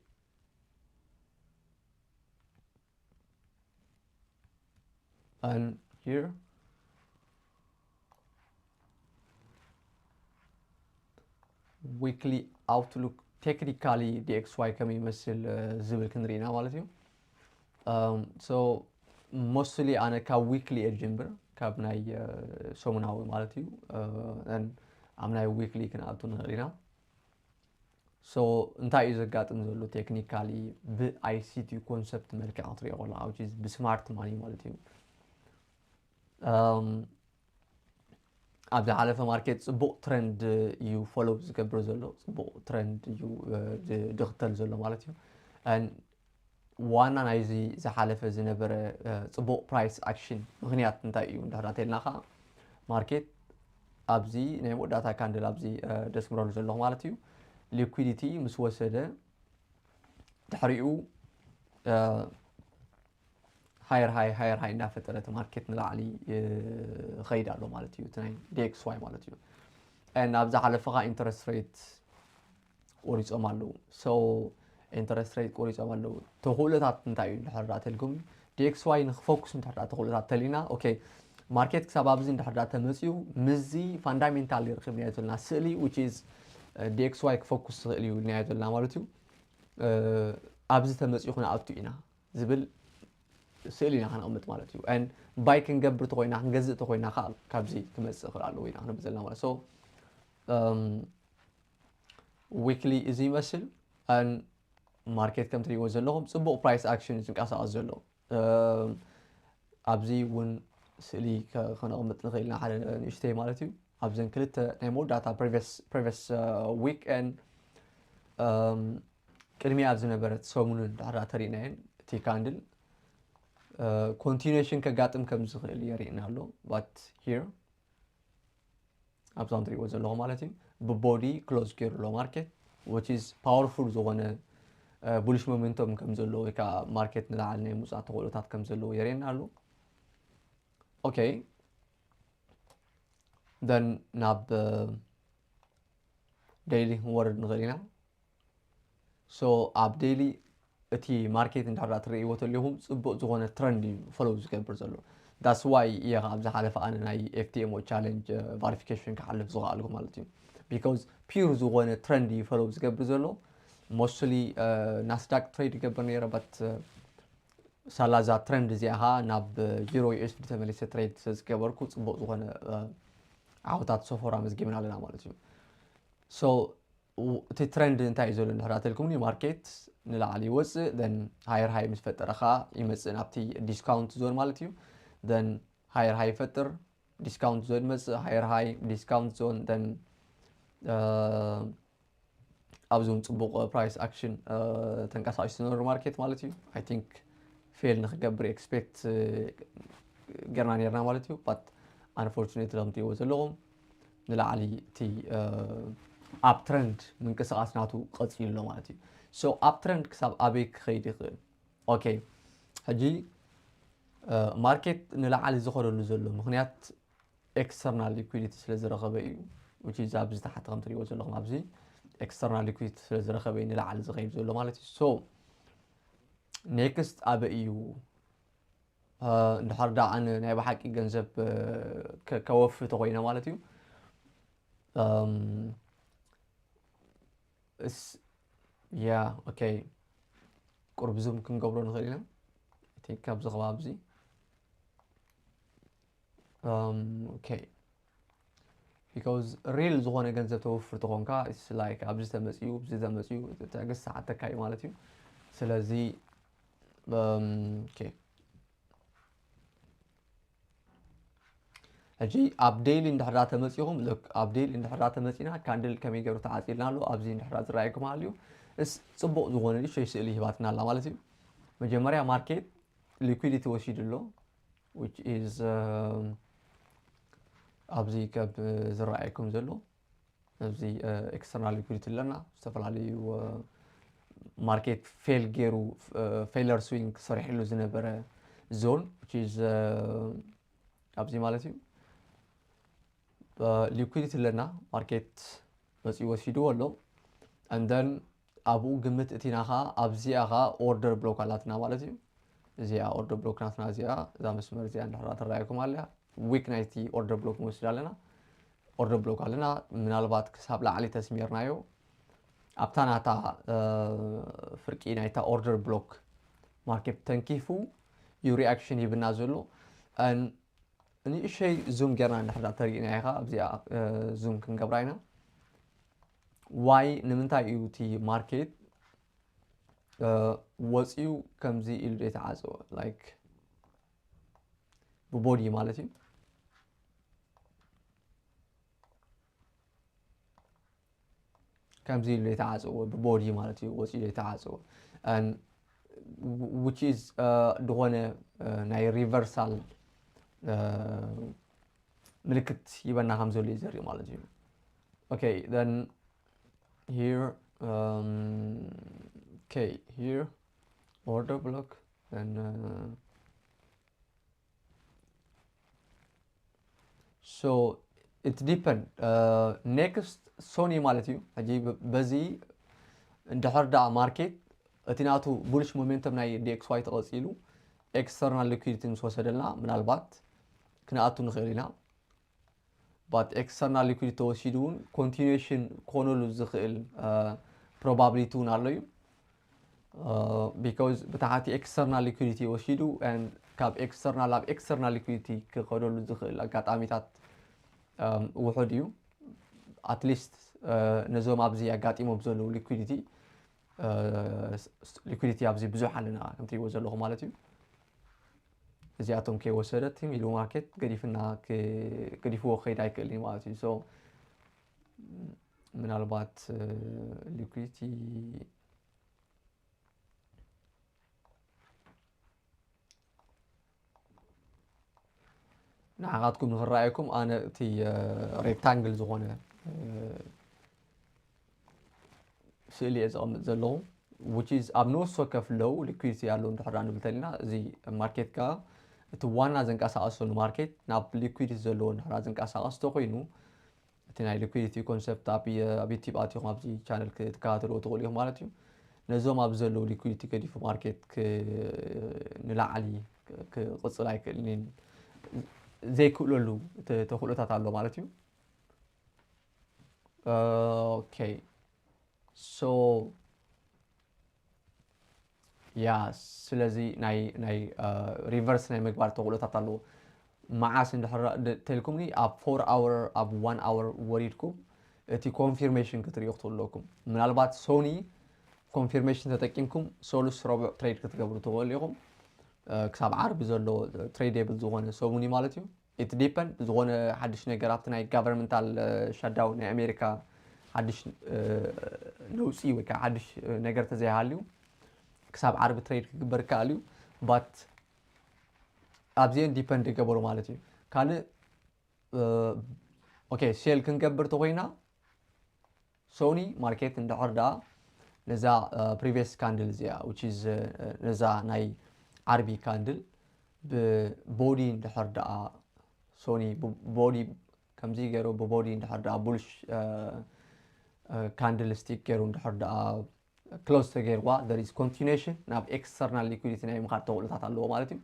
And here weekly outlook technically DXY ከመይ ይመስል ዝብል ክንርኢና ማለት እዩ። So mostly ኣነ ካብ weekly እየ ዝጅምር ካብ ናይ ሰሙናዊ ማለት እዩ። ኣብ ናይ weekly ክንኣቱ ንኽእል ኢና። So እንታይ እዩ ዘጋጥም ዘሎ technically ብ ICT concept መልክዕ ክትሪኦ ከለካ which is ብ smart money ማለት እዩ። ኣብ ዝሓለፈ ማርኬት ፅቡቅ trend እዩ follow ዝገብር ዘሎ፣ ፅቡቅ trend እዩ ዝኽተል ዘሎ ማለት እዩ። ዋና ናይዚ ዝሓለፈ ዝነበረ ጽቡቕ price action ምኽንያት እንታይ እዩ እንድሕር ኣተልና ከዓ ማርኬት ኣብዚ ናይ መወዳእታ ካንድል ኣብዚ ደስምረሉ ዘለኹ ማለት እዩ። ሊኩዲቲ ምስ ወሰደ ድሕሪኡ higher high higher high እንዳፈጠረ እቲ ማርኬት ንላዕሊ ይኸይድ ኣሎ ማለት እዩ። እቲ ናይ ዲኤክስዋይ ማለት እዩ። And ኣብ ዝሓለፈ ከዓ interest rate ቆሪፆም ኣለዉ። So interest rate ቆሪፆም ኣለዉ። ተኽእሎታት እንታይ እዩ እንድሕር ዳኣ ተልኩም ዲኤክስዋይ ንክፎክስ እንድሕር ዳኣ ተኽእሎታት ተሊና okay ማርኬት ክሳብ ኣብዚ እንድሕር ዳኣ ተመፅዩ ምስዚ fundamental ርክብ ናይ ዘለና ስእሊ which is ዲኤክስዋይ ክፎክስ ዝኽእል እዩ ናይ ዘለና ማለት እዩ። ኣብዚ ተመፅዩ ክንኣቱ ኢና ዝብል ስእሊ ኢና ከነቕምጥ ማለት እዩ። And buy ክንገብር ተኮይና ክንገዝእ ተኮይና ከዓ ካብዚ ክመፅእ ይኽእል ኣለዎ ኢና ክንብል ዘለና ማለት so weekly እዚ ይመስል። And ማርኬት ከም ትሪእዎ ዘለኹም ፅቡቕ price action እዩ ዝንቀሳቐስ ዘሎ። ኣብዚ እውን ስእሊ ከነቕምጥ ንኽእል ኢና ሓደ ንእሽተይ ማለት እዩ። ኣብዘን ክልተ ናይ መወዳእታ previous week and ቅድሚኣ ኣብ ዝነበረት ሰሙንን ድሕራ ተሪእናየን እቲ ካንድል continuation ከጋጥም ከም ዝኽእል የርእየና ኣሎ። But here ኣብዛም ትሪእዎ ዘለኹም ማለት እዩ ብቦዲ ክሎዝ ገይሩ ኣሎ ማርኬት which is powerful ዝኾነ bullish momentum ከም ዘለዎ ወይ ከዓ ማርኬት ንላዕሊ ናይ ምውፃእ ተኽእሎታት ከም ዘለዎ የርእየና ኣሎ። Okay then ናብ daily ክንወርድ ንኽእል ኢና። So ኣብ daily እቲ ማርኬት እንድሕር ትርእይዎ ተለኹም ፅቡቅ ዝኾነ trend እዩ follow ዝገብር ዘሎ። That's why እየ ኣብዚ ሓለፈ ኣነ ናይ FTMO challenge verification ክሓልፍ ዝኽኣልኩ ማለት እዩ። Because pure ዝኾነ trend እዩ follow ዝገብር ዘሎ። Mostly ናስዳክ trade ይገብር ነይረ but ሳላ እዛ trend እዚኣ ከዓ ናብ ዩሮ USD ተመሊሰ trade ስለ ዝገበርኩ ፅቡቅ ዝኾነ ዓወታት so far ኣመዝጊብና ኣለና ማለት እዩ። So እቲ trend እንታይ እዩ ዘሎ እንድሕር ኣተልኩምኒ ማርኬት ንላዕሊ ይወፅእ then higher high ምስ ፈጠረ ከዓ ይመፅእ ናብቲ discount zone ማለት እዩ። Then higher high ይፈጥር discount zone ይመፅእ higher high discount zone then ኣብዚ እውን ፅቡቅ price action ተንቀሳቂሱ ዝነበረ ማርኬት ማለት እዩ። I think fail ንክገብር expect ጌርና ኔርና ማለት እዩ። But unfortunately ከም ትሪእዎ ዘለኹም ንላዕሊ እቲ up trend ምንቅስቃስ ናቱ ቀፂሉ ኣሎ ማለት እዩ። So up trend ክሳብ ኣበይ ክኸይድ ይኽእል? Okay ሕጂ ማርኬት ንላዕሊ ዝኸደሉ ዘሎ ምኽንያት external liquidity ስለ ዝረኸበ እዩ። Which is ኣብዚ ታሕቲ ከም ትሪእዎ ዘለኹም ኣብዚ external liquidity ስለ ዝረኸበ እዩ ንላዕሊ ዝኸይድ ዘሎ ማለት እዩ። So next ኣበይ እዩ እንድሕር ዳ ኣነ ናይ ብሓቂ ገንዘብ ከወፊ ተኮይነ ማለት እዩ። እስ ያ okay ቁርብ ዙም ክንገብሮ ንኽእል ኢና። I think ኣብዚ ከባቢ እዚ okay because real ዝኾነ ገንዘብ ተወፍር ተኾንካ it's like ኣብዚ ተመፅዩ እዚ ተመፅዩ ትዕግስቲ ሓተካ እዩ ማለት እዩ። ስለዚ okay ሕጂ ኣብ daily እንድሕር ተመፂኹም look ኣብ daily እንድሕር ተመፂና ካንድል ከመይ ገይሩ ተዓፂልና ኣሎ ኣብዚ እንድሕር ዝረኣየኩም ሃልዩ እስ ፅቡቅ ዝኾነ ንእሽተይ ስእሊ ሂባትና ኣላ ማለት እዩ። መጀመርያ ማርኬት liquidity ወሲዱ ኣሎ which is ኣብዚ ከም ዝረኣየኩም ዘሎ ኣብዚ external liquidity ኣለና ዝተፈላለዩ ማርኬት fail ገይሩ failure swing ሰሪሕሉ ዝነበረ zone which is ኣብዚ ማለት እዩ liquidity ኣለና ማርኬት መፂኡ ወሲድዎ ኣሎ and then ኣብኡ ግምት እቲና ከዓ ኣብዚኣ ከዓ order block ኣላትና ማለት እዩ። እዚኣ order block ናትና እዚኣ እዛ መስመር እዚኣ እንድሕር ትረኣየኩም ኣላ week ናይቲ order block ንወስድ ኣለና። Order block ኣለና ምናልባት ክሳብ ላዕሊ ተስሚርናዮ ኣብታ ናታ ፍርቂ ናይታ order block ማርኬት ተንኪፉ እዩ reaction ሂብና ዘሎ። ንእሸይ ዙም ጌርና እንድሕር ተሪእና ኢኻ ኣብዚኣ ዙም ክንገብራ ኢና። ዋይ ንምንታይ እዩ እቲ ማርኬት ወፂኡ ከምዚ ኢሉ ዘይተዓፀወ like ብቦዲ ማለት እዩ ከምዚ ኢሉ ዘይተዓፀወ ብቦዲ ማለት እዩ ወፂኡ ዘይተዓፀወ። which is ዝኾነ ናይ reversal ምልክት ይበና ከም ዘሎ እዩ ዘርኢ ማለት እዩ። Okay, then here, okay, here, order block, then so it depend. Next Sony ማለት እዩ። ሕጂ በዚ እንድሕር ደኣ market እቲ ናቱ bullish momentum ናይ D X Y ተቐጺሉ external liquidity ምስ ወሰደልና ምናልባት ክንኣቱ ንኽእል ኢና። But external liquidity ተወሲዱ እውን continuation ክኾነሉ ዝኽእል probability እውን ኣሎ እዩ። Because ብታሕቲ external liquidity ወሲዱ and ካብ external ናብ external liquidity ክኸደሉ ዝኽእል ኣጋጣሚታት ውሑድ እዩ። At least ነዞም ኣብዚ ኣጋጢሞም ዘለዉ liquidity liquidity ኣብዚ ብዙሕ ኣለና ከምትሪእዎ ዘለኹም ማለት እዩ። እዚኣቶም ከይወሰደት ኢሉ market ገዲፍና ገዲፍዎ ክኸይድ ኣይክእልን እዩ ማለት እዩ። So ምናልባት liquidity ንዓኻትኩም ንኽረኣየኩም ኣነ እቲ rectangle ዝኾነ ስእሊ እየ ዘቐምጥ ዘለኹ። Which is ኣብ ነፍሲ ወከፍ low liquidity ኣለዉ እንድሕር ንብል ተሊና እዚ market ከኣ እቲ ዋና ዘንቀሳቐሰሉ market ናብ liquidity ዘለዎ እንድሕር ዝንቀሳቐስ ተኮይኑ እቲ ናይ liquidity concept ኣብ ኣብ YouTube ኣቲኹም ኣብዚ channel ክትከታተልዎ ትኽእሉ ኢኹም ማለት እዩ። ነዞም ኣብ ዘለዉ liquidity ገዲፉ market ንላዕሊ ክቕጽል ኣይክእልን ዘይክእለሉ ተኽእሎታት ኣሎ ማለት እዩ። Okay, so yeah, ስለዚ ናይ ናይ reverse ናይ ምግባር ተኽእሎታት ኣለዎ። መዓስ እንድሕር ተልኩምኒ ኣብ four hour ኣብ one hour ወሪድኩም እቲ confirmation ክትርእዩ ክትኽእሉ ኣለኩም። ምናልባት Sony confirmation ተጠቂምኩም ሰሉስ ረቡዕ trade ክትገብሩ ትኽእሉ ኢኹም። ክሳብ ዓርቢ ዘሎ tradable ዝኾነ ሰሙን እዩ ማለት እዩ። It depend ዝኾነ ሓድሽ ነገር ኣብቲ ናይ governmental shutdown ናይ ኣሜሪካ ሓድሽ ነውፂ ወይ ከዓ ሓድሽ ነገር ተዘይሃልዩ ክሳብ ዓርቢ trade ክግበር ይከኣል እዩ። But ኣብዚአን depend ይገበሩ ማለት እዩ። ካልእ okay, sell ክንገብር ተኮይና Sony market እንድሕር ደኣ ነዛ previous candle እዚኣ which is ነዛ ናይ ዓርቢ candle ብ body እንድሕር ደኣ Sony body ከምዚ ገይሩ ብ body እንድሕር ደኣ bullish candlestick ገይሩ እንድሕር ደኣ close ተገይርዋ there is continuation ናብ external liquidity ናይ ምኻድ ተኽእሎታት ኣለዎ ማለት እዩ።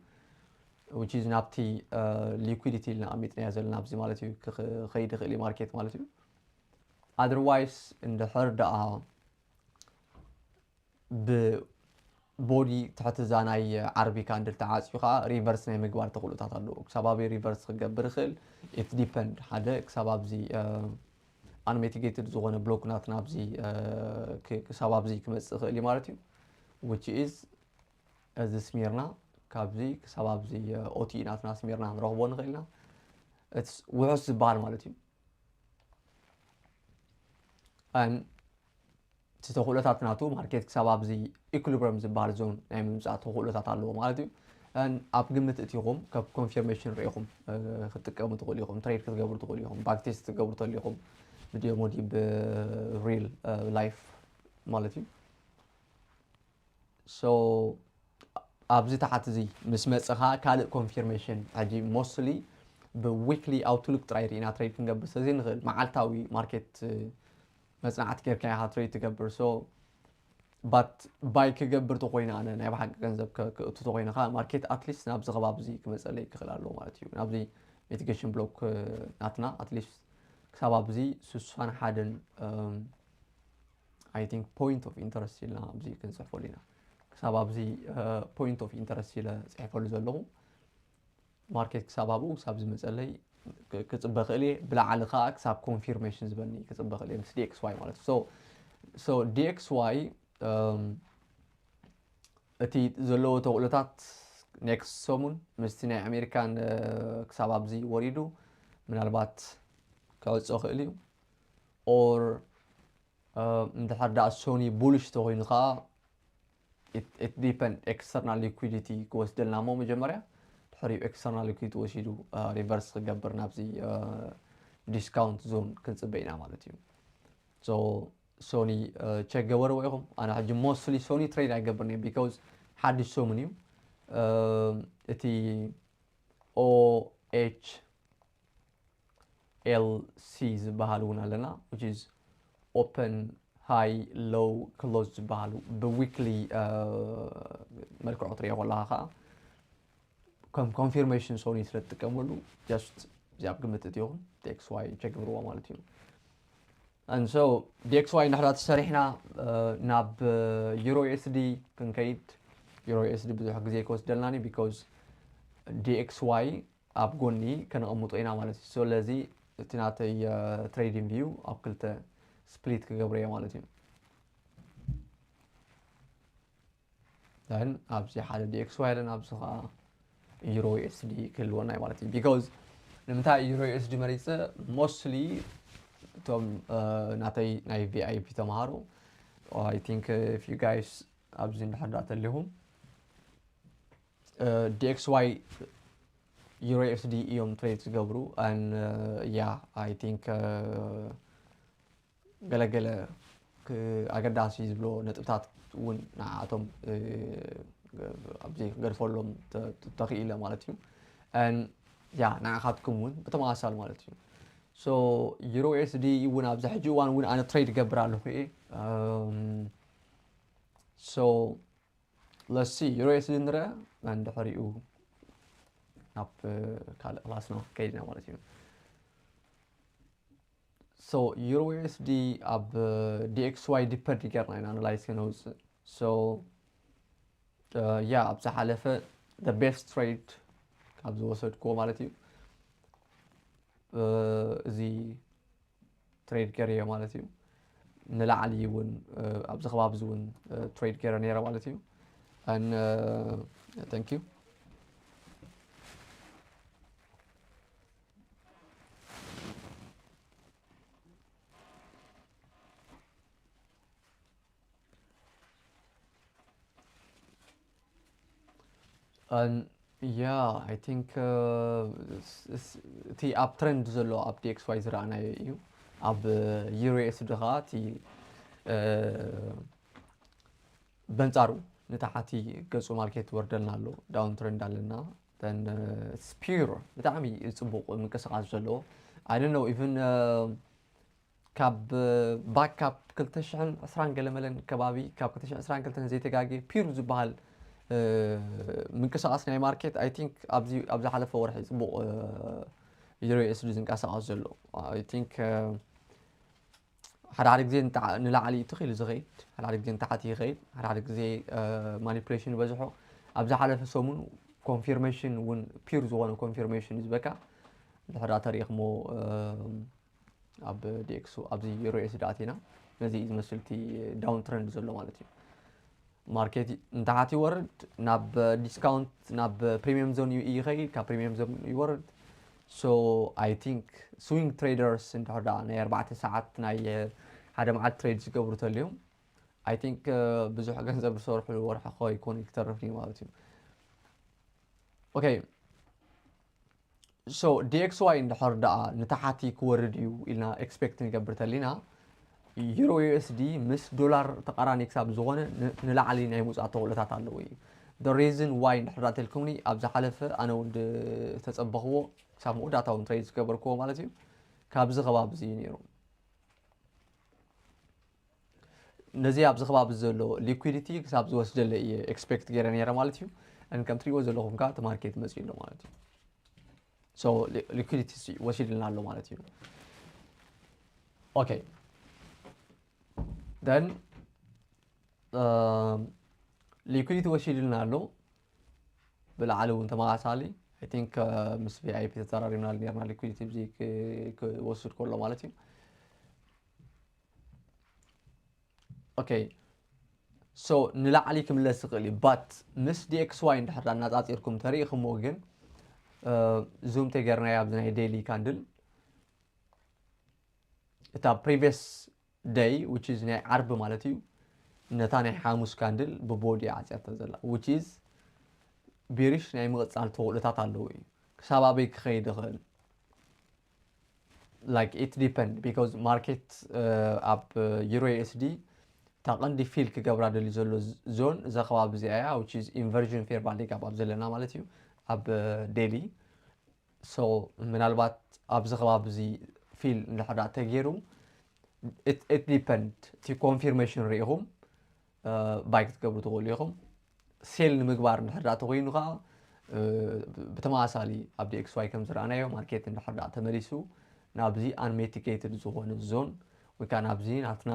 Which is ናብቲ liquidity ኢልና ኣሚጥናዮ ዘለና ኣብዚ ማለት እዩ ክኸይድ ይኽእል እዩ market ማለት እዩ። Otherwise እንድሕር ደኣ ብ body ትሕቲ እዛ ናይ ዓርቢ candle ተዓፅዩ ከዓ reverse ናይ ምግባር ተኽእሎታት ኣለዎ። ክሳብ ኣበይ reverse ክገብር ይኽእል it depend ሓደ ክሳብ ኣብዚ unmitigated ዝኾነ block ናትና ኣብዚ ክሳብ ኣብዚ ክመፅእ ይኽእል እዩ ማለት እዩ። Which is እዚ ስሚርና ካብዚ ክሳብ ኣብዚ OTE ናትና ስሚርና ክንረኽቦ ንኽእል ኢና። ውሑስ ዝበሃል ማለት እዩ። እቲ ተኽእሎታት ናቱ market ክሳብ ኣብዚ equilibrium ዝበሃል zone ናይ ምምፃእ ተኽእሎታት ኣለዎ ማለት እዩ። ኣብ ግምት እቲኹም ካብ confirmation ርኢኹም ክትጥቀሙ ትኽእሉ ኢኹም፣ trade ክትገብሩ ትኽእሉ ኢኹም፣ backtest ክትገብሩ ትኽእሉ ኢኹም። ብዲዮ ሞዲ ብ real life ማለት እዩ። So ኣብዚ ታሕቲ እዚ ምስ መፅኻ ካልእ confirmation ሕጂ mostly ብ weekly outlook ጥራይ ርኢና trade ክንገብር ስለዘይንኽእል መዓልታዊ market መፅናዕቲ ጌርካ ኢኻ trade ትገብር። So but buy ክገብር ተኮይነ ኣነ ናይ ብሓቂ ገንዘብ ክእቱ ተኮይነ ከዓ market at least ናብዚ ከባቢ እዚ ክመፀለይ ክኽእል ኣለዎ ማለት እዩ። ናብዚ mitigation block ናትና at least ክሳብ ኣብዚ ስሳን ሓደን I think point of interest ኢልና ኣብዚ ክንፅሕፈሉ ኢና። ክሳብ ኣብዚ point of interest ኢለ ፅሒፈሉ ዘለኹ market ክሳብ ኣብኡ ክሳብ ዝመፀለይ ክፅበ ክእል እየ። ብላዕሊ ከዓ ክሳብ confirmation ዝበኒ ክፅበ ክእል እየ ምስ DXY ማለት እዩ። So DXY እቲ ዘለዎ ተኽእሎታት next ሰሙን ምስቲ ናይ ኣሜሪካን ክሳብ ኣብዚ ወሪዱ ምናልባት ክዕፆ ክእል እዩ። Or እንድሕር ደኣ Sony bullish ተኮይኑ ከዓ it depend external liquidity ክወስደልና እሞ መጀመርያ ድሕሪኡ external liquidity ወሲዱ reverse ክገብር ናብዚ discount zone ክንፅበ ኢና ማለት እዩ። So ሶኒ check ገበርዎ ኢኹም። ኣነ ሕጂ mostly ሶኒ trade ኣይገብርን እየ because ሓድሽ ሰሙን እዩ። እቲ OH LC ዝበሃል እውን ኣለና which is open high low close ዝበሃሉ ብ weekly መልክዑ ክትሪኦ ከለኻ ከዓ ከም confirmation ሶኒ ስለ ትጥቀመሉ just እዚኣ ኣብ ግምት እትኹም DXY check ግብርዎ ማለት እዩ። And so DXY እንድሕር ተሰሪሕና ናብ Euro USD ክንከይድ Euro USD ብዙሕ ግዜ ክወስደልና because DXY ኣብ ጎኒ ከነቐምጦ ኢና ማለት እዩ። ስለዚ እቲ ናተይ trading view ኣብ ክልተ split ክገብሮ እየ ማለት እዩ። Then ኣብዚ ሓደ DXY ኣለና፣ ኣብዚ ከዓ Euro USD ክህልወና እዩ ማለት እዩ። Because ንምንታይ Euro USD መሪፀ? Mostly እቶም ናተይ ናይ VIP ተምሃሮ I think if you guys ኣብዚ እንድሕር ዳ ተሊኹም DXY Euro USD እዮም trade ዝገብሩ and yeah I think ገለገለ ኣገዳሲ ዝብሎ ነጥብታት እውን ንዓኣቶም ኣብዚ ክገድፈሎም ተኽኢለ ማለት እዩ። ያ ንዓኻትኩም እውን ብተመሳሳሊ ማለት እዩ። So Euro USD እውን ኣብዚ ሕጂ እዋን እውን ኣነ trade ገብር ኣለኹ እየ። So let's see Euro USD ንርአ እንድሕሪኡ ናብ ካልእ class ና ከይድና ማለት እዩ። So Euro USD ኣብ DXY depend ጌርና ኢና analyze ከነውፅእ። So yeah ኣብ ዝሓለፈ the best trade ካብ ዝወሰድክዎ ማለት እዩ እዚ trade ገይረዮ ማለት እዩ። ንላዕሊ እውን ኣብዚ ከባቢ እዚ እውን trade ገይረ ነይረ ማለት እዩ። And thank you yeah I think እቲ uptrend ዘሎ ኣብ DXY ዝረኣናዮ እዩ። ኣብ Euro USD ከዓ እቲ በንፃሩ ንታሕቲ ገፁ market ወርደልና ኣሎ፣ down trend ኣለና። Pure ብጣዕሚ ፅቡቕ ምንቅስቃስ ዘለዎ I don't know even ካብ back up ክልተ ሽሕን ዕስራን ገለመለን ከባቢ ካብ ክልተ ሽሕን ዕስራን ክልተን ዘይተጋግየ pure ዝበሃል ምንቅስቃስ ናይ market I think ኣብዚ ኣብ ዝሓለፈ ወርሒ ፅቡቕ Euro USD ዝንቀሳቀስ ዘሎ I think ሓደ ሓደ ግዜ ንላዕሊ ትኽኢሉ ዝኸይድ ሓደ ሓደ ግዜ ንታሕቲ ይኸይድ ሓደ ሓደ ግዜ manipulation ይበዝሖ። ኣብ ዝሓለፈ ሰሙን confirmation እውን pure ዝኾነ confirmation እዩ ዝበካ እንድሕር ተሪእኽሞ ኣብ DXY ኣብዚ Euro USD ኣቲና ነዚ እዩ ዝመስል እቲ down trend ዘሎ ማለት እዩ። Market ንታሕቲ ይወርድ ናብ discount ናብ premium zone እዩ ይኸይድ ካብ premium zone ይወርድ። So I think swing traders እንድሕር ደኣ ናይ ኣርባዕተ ሰዓት ናይ ሓደ መዓልቲ trade ዝገብሩ ተልዮም I think ብዙሕ ገንዘብ ዝሰርሕሉ ወርሒ ከይኮነ ክተርፍ እዩ ማለት እዩ። Okay so DXY እንድሕር ደኣ ንታሕቲ ክወርድ እዩ ኢልና expect ንገብር ተሊና Euro USD ምስ ዶላር ተቃራኒ ክሳብ ዝኾነ ንላዕሊ ናይ ምውፃእ ተኽእሎታት ኣለዎ እዩ። The reason why እንድሕር ደኣ ተልኩምኒ ኣብ ዝሓለፈ ኣነ እውን ዝተፀበኽዎ ክሳብ መወዳእታ እውን trade ዝገበርክዎ ማለት እዩ ካብዚ ከባቢ እዚ እዩ ነይሩ። ነዚ ኣብዚ ከባቢ ዘሎ liquidity ክሳብ ዝወስደለ እየ expect ገይረ ነይረ ማለት እዩ። And ከም ትሪእዎ ዘለኹም ከዓ እቲ market መፂኡ ኣሎ ማለት እዩ። So liquidity ወሲድልና ኣሎ ማለት እዩ። Okay then liquidity ወሲድልና ኣሎ። ብላዕሊ እውን ተመሳሳሊ I think ምስ VIP ተዘራሪብና ነርና liquidity ብዚ ክወስድ ከሎ ማለት እዩ። Okay so ንላዕሊ ክምለስ ይኽእል እዩ but ምስ DXY እንድሕር ኣነፃፂርኩም ተሪእኹሞ ግን zoom ተገርናዮ ኣብዚ ናይ daily candle እታ previous day which is ናይ ዓርቢ ማለት እዩ ነታ ናይ ሓሙስ ካንድል ብቦዲ ዓጽያቶ ዘላ which is bearish ናይ ምቕጻል ተኽእሎታት ኣለዎ እዩ። ክሳብ ኣበይ ክኸይድ ይኽእል? Like it depend because market ኣብ euro U S D እታ ቀንዲ ፊል ክገብራ ደልዩ ዘሎ ዞን እዛ ከባቢ እዚኣ እያ which is inversion fair value gap ኣብ ዘለና ማለት እዩ ኣብ daily so ምናልባት ኣብዚ ከባቢ እዚ ፊል እንድሕር ደኣ ተገይሩ it depend እቲ confirmation ርኢኹም buy ክትገብሩ ትኽእሉ ኢኹም። ሴል ንምግባር እንድሕር ደኣ ተኮይኑ ከዓ ብተመሳሳሊ ኣብ D X Y ከም ዝረኣናዮ ማርኬት እንድሕር ደኣ ተመሊሱ ናብዚ unmitigated ዝኾነ ዞን ወይ ከዓ ናብዚ ናትና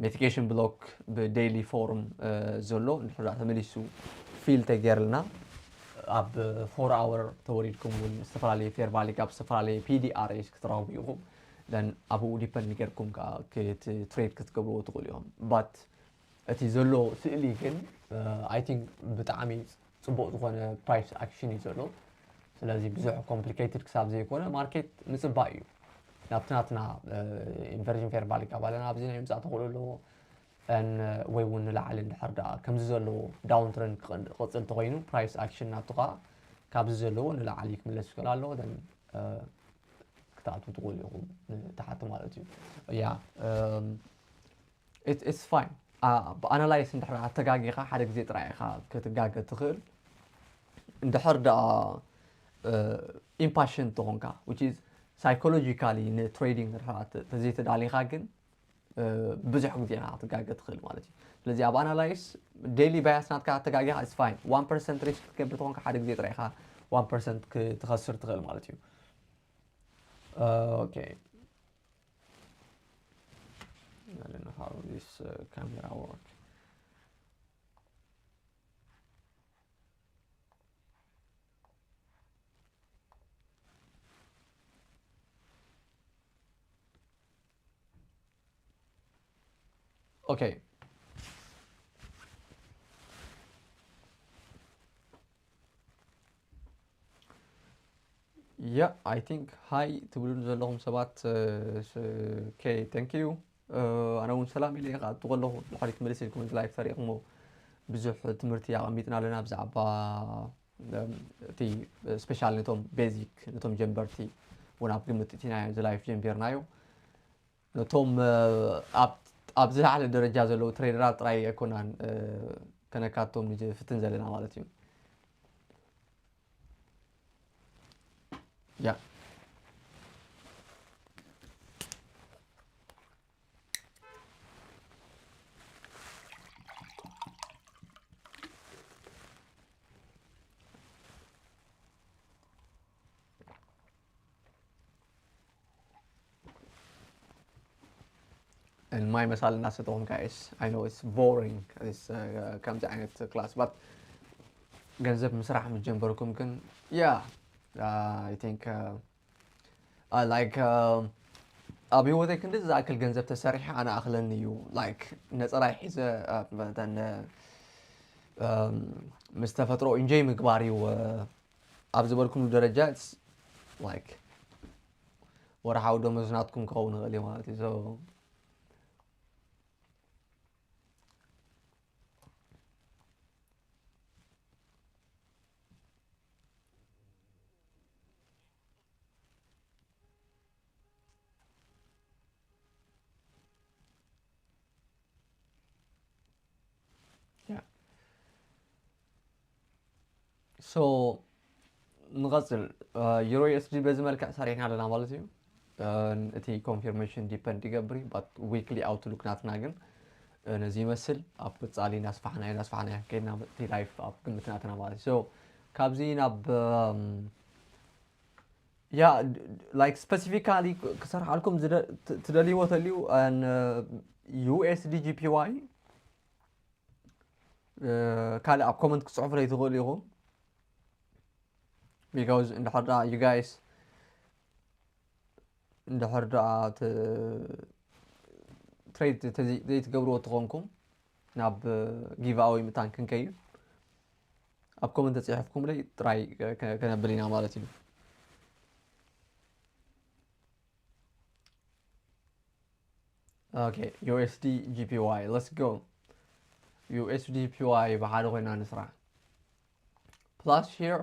mitigation block ብ daily form ዘሎ እንድሕር ደኣ ተመሊሱ ፊል ተገይርልና ኣብ four hour ተወሪድኩም እውን ዝተፈላለየ fair value gap ዝተፈላለየ P D R S ክትረኽቡ ኢኹም። Then ኣብኡ depend ጌርኩም ከዓ ትሬድ ክትገብርዎ ትኽእሉ ኢኹም። But እቲ ዘሎ ስእሊ ግን I think ብጣዕሚ ፅቡቕ ዝኾነ price action እዩ ዘሎ። ስለዚ ብዙሕ complicated ክሳብ ዘይኮነ ማርኬት ምፅባይ እዩ። ናብቲ ናትና inversion fair value gap ኣለና ኣብዚ ናይ ምፃእ ተኽእሎ ኣለዎ። ወይ እውን ንላዕሊ እንድሕር ደኣ ከምዚ ዘለዎ down trend ክቕፅል ተኮይኑ price action ናቱ ከዓ ካብዚ ዘለዎ ንላዕሊ ክምለስ ይኽእል ኣለዎ። Then ክትኣትዉ ትኽእሉ ኢኹም ንታሕቲ ማለት እዩ። Yeah it's fine። ብኣናላይስ እንድሕር ኣተጋጊኻ ሓደ ግዜ ጥራይ ኢኻ ክትጋገ ትኽእል። እንድሕር ደኣ impatient ተኾንካ which is psychologically ንትሬዲንግ እንድሕር ተዘይተዳሊኻ ግን ብዙሕ ግዜ ኢኻ ክትጋገ ትኽእል ማለት እዩ። ስለዚ ኣብ ኣናላይስ daily bias ናትካ ኣተጋጊኻ it's fine። One percent risk ክትገብር ተኾንካ ሓደ ግዜ ጥራይ ኢኻ one percent ክትኸስር ትኽእል ማለት እዩ። Okay. I don't know how this uh, camera work. Okay. Yeah, I think hi ትብሉ ዘለኹም ሰባት okay, thank you። ኣነ እውን ሰላም ኢለ ክኣቱ ከለኹ ድሕሪት መለስ ኢልኩም እዚ ላይፍ ሰሪቕሞ ብዙሕ ትምህርቲ ኣቐሚጥና ኣለና ብዛዕባ እቲ special ነቶም basic ነቶም ጀንበርቲ እውን ኣብ ግምት እቲና እዚ ላይፍ ጀንቢርናዮ። ነቶም ኣብ ዝለዓለ ደረጃ ዘለዉ ትሬደራት ጥራይ ኣይኮናን ከነካቶም ንፍትን ዘለና ማለት እዩ። Yeah. ማይ መሳል እናሰተኹም guys, I know it's boring ከምዚ ዓይነት class, but ገንዘብ ምስራሕ ምስ ጀመርኩም ግን yeah, I think like ኣብ ህይወተይ ክንዲ ዝኣክል ገንዘብ ተሰሪሐ ኣነ ኣኽለኒ እዩ። Like ነፀላይ ሒዘ ምስ ተፈጥሮ ኢንጆይ ምግባር እዩ ኣብ ዝበልኩሉ ደረጃ like ወርሓዊ ደሞዝ ናትኩም ክኸውን ይኽእል እዩ ማለት እዩ። So ንቐፅል። Euro U S D በዚ መልክዕ ሰሪሕና ኣለና ማለት እዩ። እቲ confirmation depend ይገብር እዩ but weekly outlook ናትና ግን ነዚ ይመስል። ኣብ ቀፃሊ እናስፋሕናዮ እናስፋሕናዮ ከይድና እቲ ላይፍ ኣብ ግምት ናትና ማለት እዩ። So ካብዚ ናብ yeah, like specifically ክሰርሓልኩም ትደልይዎ ተልዩ U S D G P Y ካልእ ኣብ comment ክፅሕፉለይ ትኽእሉ ኢኹም። Because እንድሕር ደኣ you guys እንድሕር ደኣ trade ዘይትገብርዎ ተኾንኩም ናብ giveaway ምእንታን ክንከይድ ኣብ comment ተፂሒፍኩምለይ ጥራይ ከነብል ኢና ማለት እዩ። Okay, U S D J P Y, let's go. U S D J P Y ብሓደ ኮይና ንስራሕ. Plus here,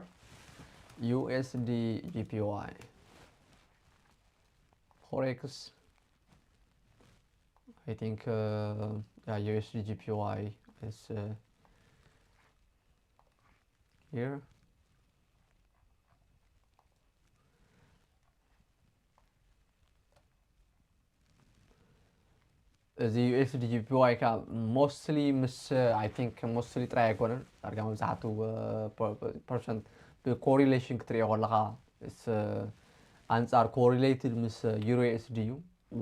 U S D J P Y. Forex, I think, uh, yeah, U S D J P Y is, uh, here. እዚ U S D J P Y ከኣ mostly ምስ, I think, mostly ጥራይ ኣይኮነን፣ ዳርጋ መብዛሕትኡ ፐርሰንት ብኮሪሌሽን ክትሪኦ ከለኻ ኣንፃር ኮሪሌትድ ምስ ዩሮ U S D እዩ፣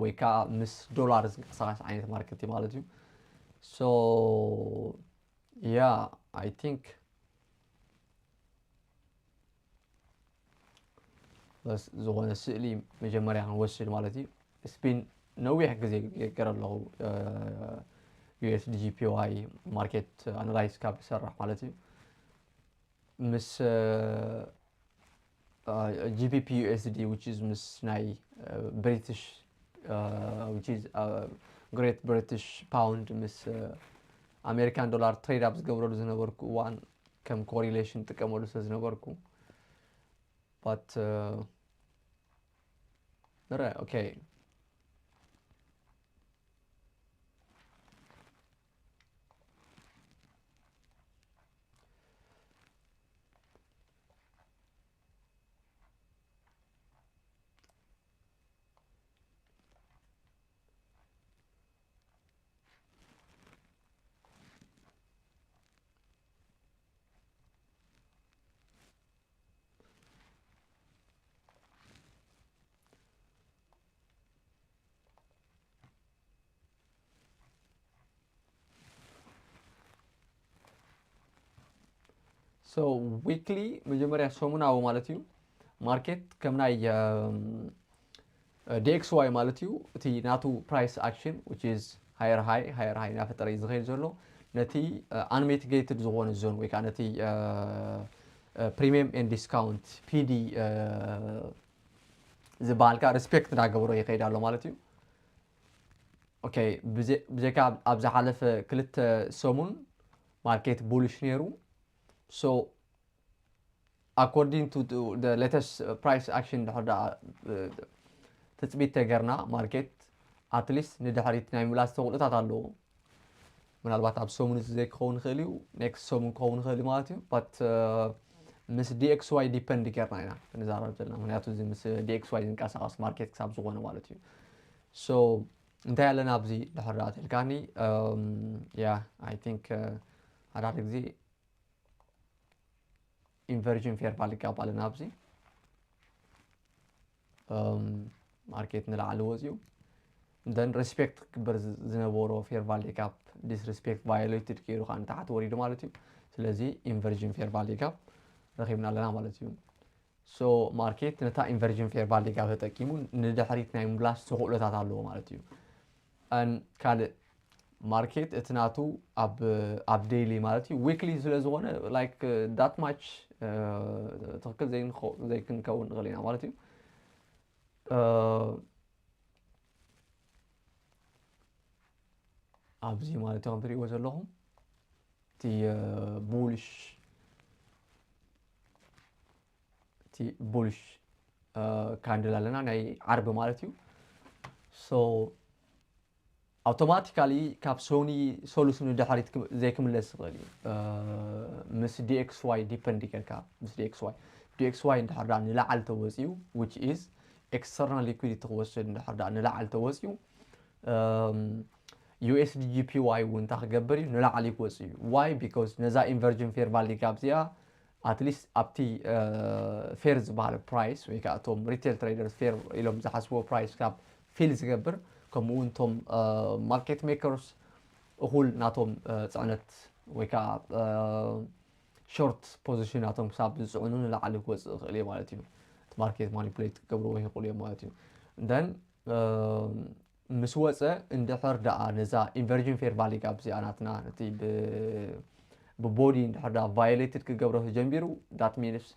ወይ ከዓ ምስ ዶላር ዝንቀሳቀስ ዓይነት ማርኬት እዩ ማለት እዩ። So yeah, I think ዝኾነ ስእሊ መጀመርያ ክንወስድ ማለት እዩ። ስፒን ነዊሕ ግዜ ገይረ ኣለኹ፣ U S D J P Y ማርኬት ኣናላይዝ ካብ ዝሰርሕ ማለት እዩ። ምስ G B P U S D, which is ምስ ናይ ብሪቲሽ, which is Great British Pound, ምስ ኣሜሪካን ዶላር ትሬድ ኣብ ዝገብረሉ ዝነበርኩ እዋን ከም ኮሪሌሽን ጥቀመሉ ስለ ዝነበርኩ፣ but ንረ okay. So weekly መጀመርያ ሰሙናዊ ማለት እዩ። ማርኬት ከም ናይ D X Y ማለት እዩ። እቲ ናቱ ፕራይስ ኣክሽን which is higher high higher high እናፈጠረ እዩ ዝኸይድ ዘሎ። ነቲ unmitigated ዝኾነ ዞን ወይ ከዓ ነቲ premium and discount P D ዝበሃል ከዓ ሪስፔክት እናገበሮ ይኸይድ ኣሎ ማለት እዩ። Okay, ብዘይካ ኣብ ዝሓለፈ ክልተ ሰሙን ማርኬት ቡሊሽ ነይሩ። So according to the latest price action ድሕር ደኣ ትፅቢት ተገርና ማርኬት ኣትሊስት ንድሕሪት ናይ ምላስ ተኽእሎታት ኣለዎ። ምናልባት ኣብ ሰሙን እዚ ዘይክኸውን ይኽእል እዩ፣ ኔክስት ሰሙን ክኸውን ይኽእል እዩ ማለት እዩ። But ምስ D X Y ዲፐንድ ጌርና ኢና ክንዛረብ ዘለና፣ ምክንያቱ እዚ ምስ D X Y ዝንቀሳቐስ ማርኬት ክሳብ ዝኾነ ማለት እዩ። So እንታይ ኣለና ኣብዚ ድሕር ደኣ ተልካኒ? Yeah, I think ሓደ ሓደ ግዜ ኢንቨርዥን ፌር ቫሊ ጋፕ ኣለና ኣብዚ። ማርኬት ንላዕሊ ወፂኡ፣ then ሪስፔክት ክግበር ዝነበሮ ፌር ቫሊ ጋፕ ዲስሪስፔክት ቫዮሌትድ ገይሩ ከዓ ንታሕቲ ወሪዱ ማለት እዩ። ስለዚ ኢንቨርዥን ፌር ቫሊ ጋፕ ረኺብና ኣለና ማለት እዩ። So ማርኬት ነታ ኢንቨርዥን ፌር ቫሊ ጋፕ ተጠቂሙ ንድሕሪት ናይ ምምላስ ተኽእሎታት ኣለዎ ማለት እዩ። ካልእ ማርኬት እቲ ናቱ ኣብ ዴይሊ ማለት እዩ፣ ዊክሊ ስለ ዝኾነ like that much ትኽክል ዘይንከውን ንኽእል ኢና ማለት እዩ። ኣብዚ ማለት እዩ ከም ትሪእዎ ዘለኹም እቲ ቡልሽ እቲ ቡልሽ ካንድል ኣለና ናይ ዓርቢ ማለት እዩ። So ኣውቶማቲካሊ ካብ ሶኒ ሶሉስ ንድሕሪት ዘይክምለስ ይኽእል እዩ። ምስ D X Y ዲፐንድ ይገብርካ። ምስ D X Y D X Y እንድሕር ዳ ንላዕሊ ተወፂኡ which is external liquidity ክወስድ እንድሕር ዳ ንላዕሊ ተወፂኡ U S D J P Y እውን እንታይ ክገብር እዩ? ንላዕሊ ክወፅእ እዩ። Why? Because ነዛ ኢንቨርዥን ፌር ቫሊ ጋፕ እዚኣ ኣትሊስት ኣብቲ ፌር ዝበሃል ፕራይስ ወይ ከዓ እቶም ሪቴል ትሬደርስ ፌር ኢሎም ዝሓስብዎ ፕራይስ ካብ ፊል ዝገብር፣ ከምኡ እውን እቶም ማርኬት ሜከርስ እኹል ናቶም ፅዕነት ወይ ከዓ ሾርት ፖዚሽን ናቶም ክሳብ ዝፅዕኑ ንላዕሊ ክወፅእ ይኽእል እዩ ማለት እዩ። እቲ ማርኬት ማኒፕሌት ክገብርዎ ይኽእሉ እዮም ማለት እዩ። Then ምስ ወፀ እንድሕር ደኣ ነዛ ኢንቨርዥን ፌር ቫሊ ጋፕ እዚኣ ናትና ነቲ ብቦዲ እንድሕር ደኣ ቫዮሌትድ ክገብሮ ተጀሚሩ that means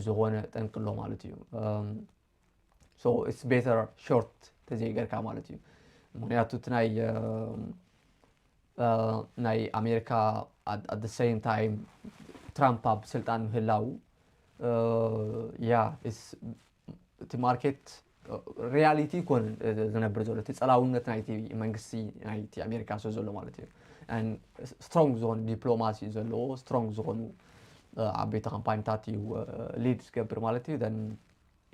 ዝኾነ ጠንቂ ኣሎ ማለት እዩ። So it's better ሾርት ተዘይገርካ ማለት እዩ። ምክንያቱ እቲ ናይ ናይ ኣሜሪካ at the same time ትራምፕ ኣብ ስልጣን ምህላው ያ እቲ ማርኬት ሪያሊቲ ይኮነ ዝነብር ዘሎ እቲ ፀላውነት ናይቲ መንግስቲ ናይቲ ኣሜሪካ ስለ ዘሎ ማለት እዩ። ስትሮንግ ዝኾኑ ዲፕሎማሲ እዩ ዘለዎ፣ ስትሮንግ ዝኾኑ ዓበይቲ ካምፓኒታት እዩ ሊድ ዝገብር ማለት እዩ።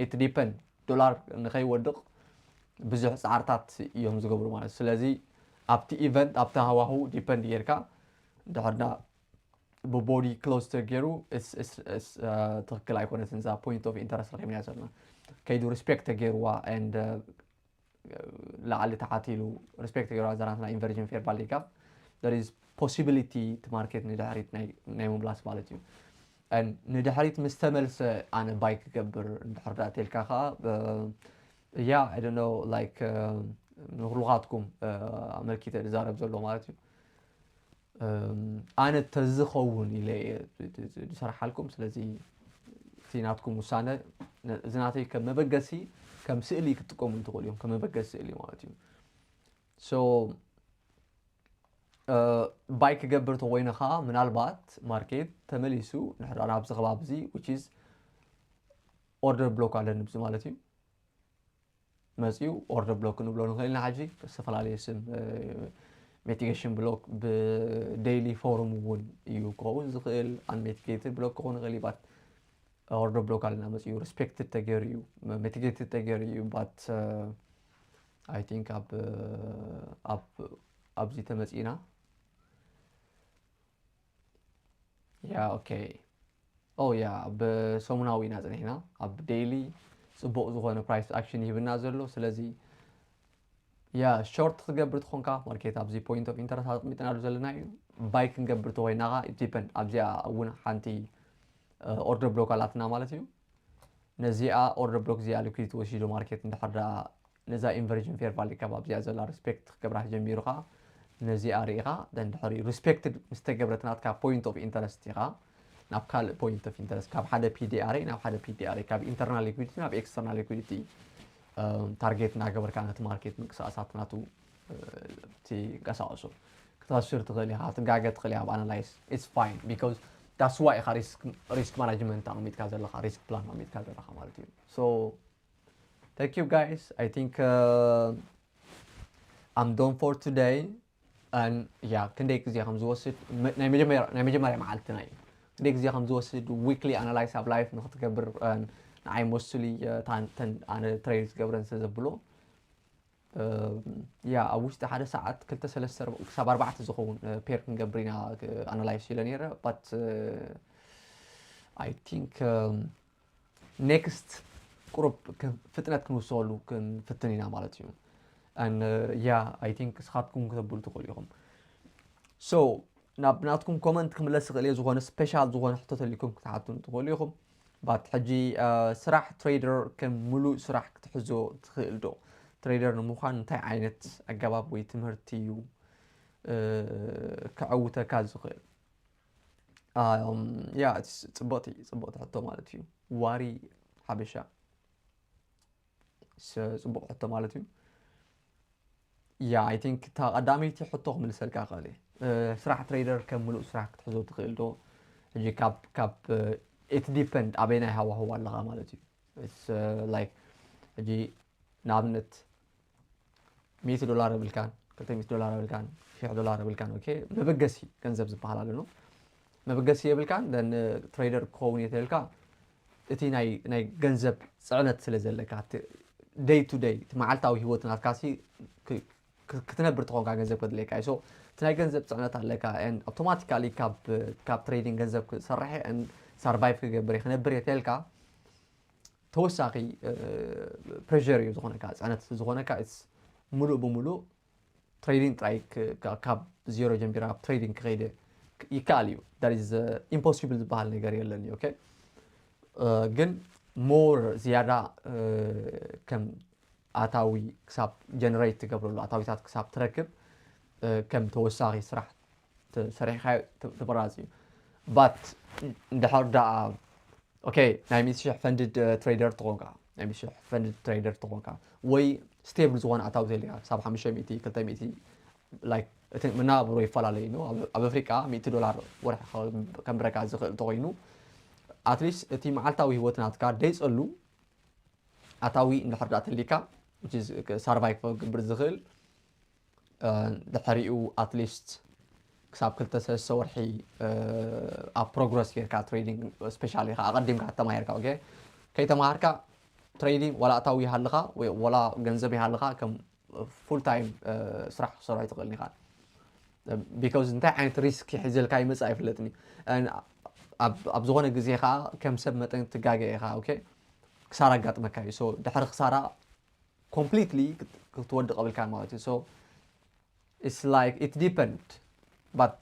ኢት ዲፐንድ ዶላር ንኸይወድቕ ብዙሕ ፃዕርታት እዮም ዝገብሩ ማለት እዩ። ስለዚ ኣብቲ ኢቨንት ኣብቲ ሃዋሁ ዲፐንድ ጌርካ ድሕርና ብቦዲ ክሎዝ ተገይሩ ትክክል ኣይኮነትን እዛ point of interest ረኪብና ዘለና ከይዱ ሪስፔክት ተገይርዋ and ላዕሊ ታሓት ኢሉ ሪስፔክት ተገይርዋ ዘራትና ኢንቨርጅን ፌር ቫሊ ጋፕ there is possibility እቲ ማርኬት ንድሕሪት ናይ ምምላስ ማለት እዩ። ንድሕሪት ምስ ተመልሰ ኣነ ባይ ክገብር እንድሕር ዳ ተልካ ከዓ ያ I don't know like ንኩልኻትኩም ኣመልኪተ ዝዛረብ ዘሎ ማለት እዩ። ኣነ ተዝኸውን ኢለ ዝሰርሓልኩም። ስለዚ እቲ ናትኩም ውሳነ እዚ ናተይ ከም መበገሲ ከም ስእሊ ክትጥቀሙ እንትኽእሉ እዮም። ከም መበገሲ ስእሊ ማለት እዩ። So ባይ ክገብር ተኮይነ ከዓ ምናልባት ማርኬት ተመሊሱ ንሕዳ ናብዚ ከባቢ እዚ which is order block ኣለኒ ብዚ ማለት እዩ መፅኡ order block ክንብሎ ንኽእል ኢና። ሕጂ ዝተፈላለየ ስም mitigation block ብ daily form እውን እዩ ክኸውን ዝኽእል። Unmitigated block ክኸውን ይኽእል ይባት order block ኣለና መፅኡ respected ተገይሩ እዩ mitigated ተገይሩ እዩ but I think ኣብ ኣብ ኣብዚ ተመፂና ያ okay ኦ ያ ብሰሙናዊ ኢና ፅኒሕና ኣብ daily ፅቡቕ ዝኾነ price action ይህብና ዘሎ። ስለዚ ያ short ክትገብር ትኾንካ ማርኬት ኣብዚ point of interest ኣጥሚጥናሉ ዘለና እዩ። ባይ ክንገብር ተኮይና ከዓ depend ኣብዚኣ እውን ሓንቲ order block ኣላትና ማለት እዩ። ነዚኣ order block እዚኣ liquidity ወሲዱ ማርኬት እንድሕር ደኣ ነዛ inversion fair value ካብ ኣብዚኣ ዘላ respect ክገብራ ጀሚሩ ከዓ ነዚኣ ርኢኻ then ድሕሪ respected ምስ ተገብረት ናትካ point of interest ኢኻ ናብ ካልእ point of interest ካብ ሓደ PDRA ናብ ሓደ PDRA ካብ internal liquidity ናብ external liquidity target እናገበርካ ነቲ ማርኬት ምንቅስቃሳት ናቱ ትንቀሳቀሶ ክትኸስር ትኽእል ኢኻ ትጋገ ትኽእል ኢኻ ኣብ analyse it's fine because that's why ኢኻ risk management ኣቐሚጥካ ዘለኻ risk plan ኣቐሚጥካ ዘለኻ ማለት እዩ። So thank you guys. I think uh, I'm done for today. And yeah ክንደይ ግዜ ከም ዝወስድ ናይ መጀመርያ መዓልትና እዩ። ክንደይ ግዜ ከም ዝወስድ weekly analyse ኣብ life ንክትገብር ንዓይ mostly ተን ኣነ trade ዝገብረን ስለ ዘብሎ ያ ኣብ ውሽጢ ሓደ ሰዓት ክልተ ሰለስተ ክሳብ ኣርባዕተ ዝኸውን pair ክንገብር ኢና analyse ኢለ ነይረ but I think next ቁሩብ ፍጥነት ክንውስኸሉ ክንፍትን ኢና ማለት እዩ። ያ I think እስኻትኩም ክተብሉ ትኽእሉ ኢኹም። So ናብ ናትኩም comment ክምለስ ይኽእል እየ። ዝኾነ special ዝኾነ ሕቶ ተልኩም ክትሓቱን ትኽእሉ ኢኹም። But ሕጂ ስራሕ trader ከም ሙሉእ ስራሕ ክትሕዞ ትኽእል ዶ? Trader ንምዃን እንታይ ዓይነት ኣገባብ ወይ ትምህርቲ እዩ ክዕውተካ ዝኽእል? ያ ጽብቕቲ ጽብቕቲ ሕቶ ማለት እዩ። ዋሪ ሓበሻ ጽቡቕ ሕቶ ማለት እዩ። ያ I think እታ ቀዳመይቲ ሕቶ ክምልሰልካ ክእል እየ። ስራሕ trader ከም ሙሉእ ስራሕ ክትሕዞ ትኽእል ዶ? ሕጂ ካብ ካብ it depend ኣበይናይ ሃዋህው ኣለኻ ማለት እዩ። It's like ሕጂ ንኣብነት ሚእቲ ዶላር የብልካን ክልተ ሚእቲ ዶላር የብልካን ሽሕ ዶላር የብልካን okay መበገሲ ገንዘብ ዝበሃል ኣሎ። መበገሲ የብልካን then trader ክኸውን እየ ተልካ እቲ ናይ ናይ ገንዘብ ፅዕነት ስለ ዘለካ day to day እቲ መዓልታዊ ህይወት ናትካሲ ክትነብር ተኾንካ ገንዘብ ከድልየካ እዩ። እቲ ናይ ገንዘብ ፅዕነት ኣለካ and automatically ካብ trading ገንዘብ ክሰርሐ and survive ክገብር ክነብር እየ ተልካ ተወሳኺ pressure እዩ ዝኾነካ ፅዕነት ዝኾነካ ሙሉእ ብሙሉእ trading ጥራይ ካብ ዜሮ ጀሚረ ናብ trading ክኸይደ ይከኣል እዩ። Impossible ዝበሃል ነገር የለን እዩ። ግን more ዝያዳ ከም ኣታዊ ክሳብ generate ትገብረሉ ኣታዊታት ክሳብ ትረክብ ከም ተወሳኺ ስራሕ ሰሪሕካ ተመራፂ እዩ። But እንድሕር ደኣ okay ናይ ሚእቲ ሽሕ funded trader ትኾንካ ናይ ሚእቲ ሽሕ ፈንድድ ትሬደር ተኾንካ ወይ ስቴብል ዝኾነ ኣታዊ ተልካ ክሳብ ሓሙሽተ ሚእቲ፣ ክልተ ሚእቲ፣ like፣ እቲ መናብሮ ይፈላለዩ ነው። ኣብ ኣፍሪቃ ሚእቲ ዶላር ወርሒ ከምረካ ዝኽእል ተኮይኑ፣ ኣትሊስት እቲ መዓልታዊ ህይወት ናትካ ደይፀሉ ኣታዊ እንድሕር ዳ ተሊካ ሳርቫይቭ ክገብር ዝኽእል፣ ድሕሪኡ ኣትሊስት ክሳብ ክልተ ሰለስተ ወርሒ ኣብ ፕሮግረስ ጌርካ ትሬዲንግ ስፔሻሊ ከ ኣቐዲምካ ተማሂርካ። ኦኬ፣ ከይተማሃርካ ትሬዲንግ ዋላ ኣታዊ ይሃልኻ ወላ ገንዘብ ይሃልኻ ከም ፉል ታይም ስራሕ ክሰርሖ ኣይትኽእልን ኢኻ። ቢካውስ እንታይ ዓይነት ሪስክ ይሕዘልካ ይመፅእ ኣይፍለጥን እዩ። ኣብ ዝኾነ ግዜ ከዓ ከም ሰብ መጠን ትጋገ ኢኻ። ኦኬ፣ ክሳራ ኣጋጥመካ እዩ። ድሕሪ ክሳራ ኮምፕሊትሊ ክትወድቕ ኣብልካ ማለት እዩ። It's like it depend but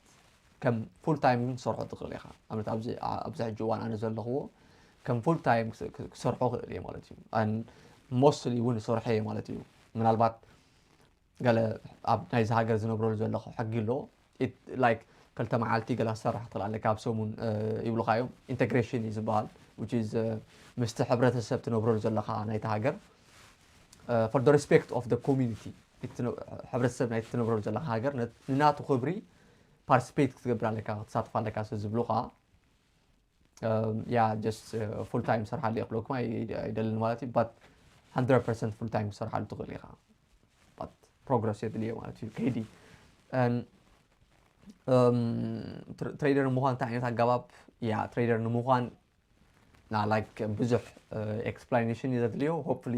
ከም ፉል ታይም ግን ክሰርሖ ትኽእል ኢኻ። ኣብነት ኣብዚ ኣብዚ ሕጂ እዋን ኣነ ዘለኽዎ ከም ፉል ታይም ክሰርሖ ክእል እየ ማለት እዩ። ሞስትሊ እውን ሰርሐ እየ ማለት እዩ። ምናልባት ገለ ኣብ ናይዚ ሃገር ዝነብረሉ ዘለኹ ሕጊ ኣሎ። ላይክ ክልተ መዓልቲ ገለ ክሰርሕ ትኽእል ኣለካ ኣብ ሰሙን ይብሉካ እዮም። ኢንቴግሬሽን እዩ ዝበሃል። ምስቲ ሕብረተሰብ ትነብረሉ ዘለካ ናይቲ ሃገር for the respect of the community፣ ሕብረተሰብ ናይ ትነብረሉ ዘለካ ሃገር ንናቱ ክብሪ ፓርቲስፔት ክትገብር ኣለካ፣ ክትሳትፍ ኣለካ ስለ ዝብሉካ፣ ያ ጀስት ፉል ታይም ሰርሓሉ እየ ክብለኩም ኣይደልን ማለት እዩ። ባት ሃንድረድ ፐርሰንት ፉል ታይም ክሰርሓሉ ትኽእል ኢኻ። ባት ፕሮግረስ የድልዮ ማለት እዩ። ከይዲ ትሬደር ንምዃን እንታይ ዓይነት ኣገባብ? ያ ትሬደር ንምዃን ና ላይክ ብዙሕ ኤክስፕላኔሽን እዩ ዘድልዮ። ሆፕፉሊ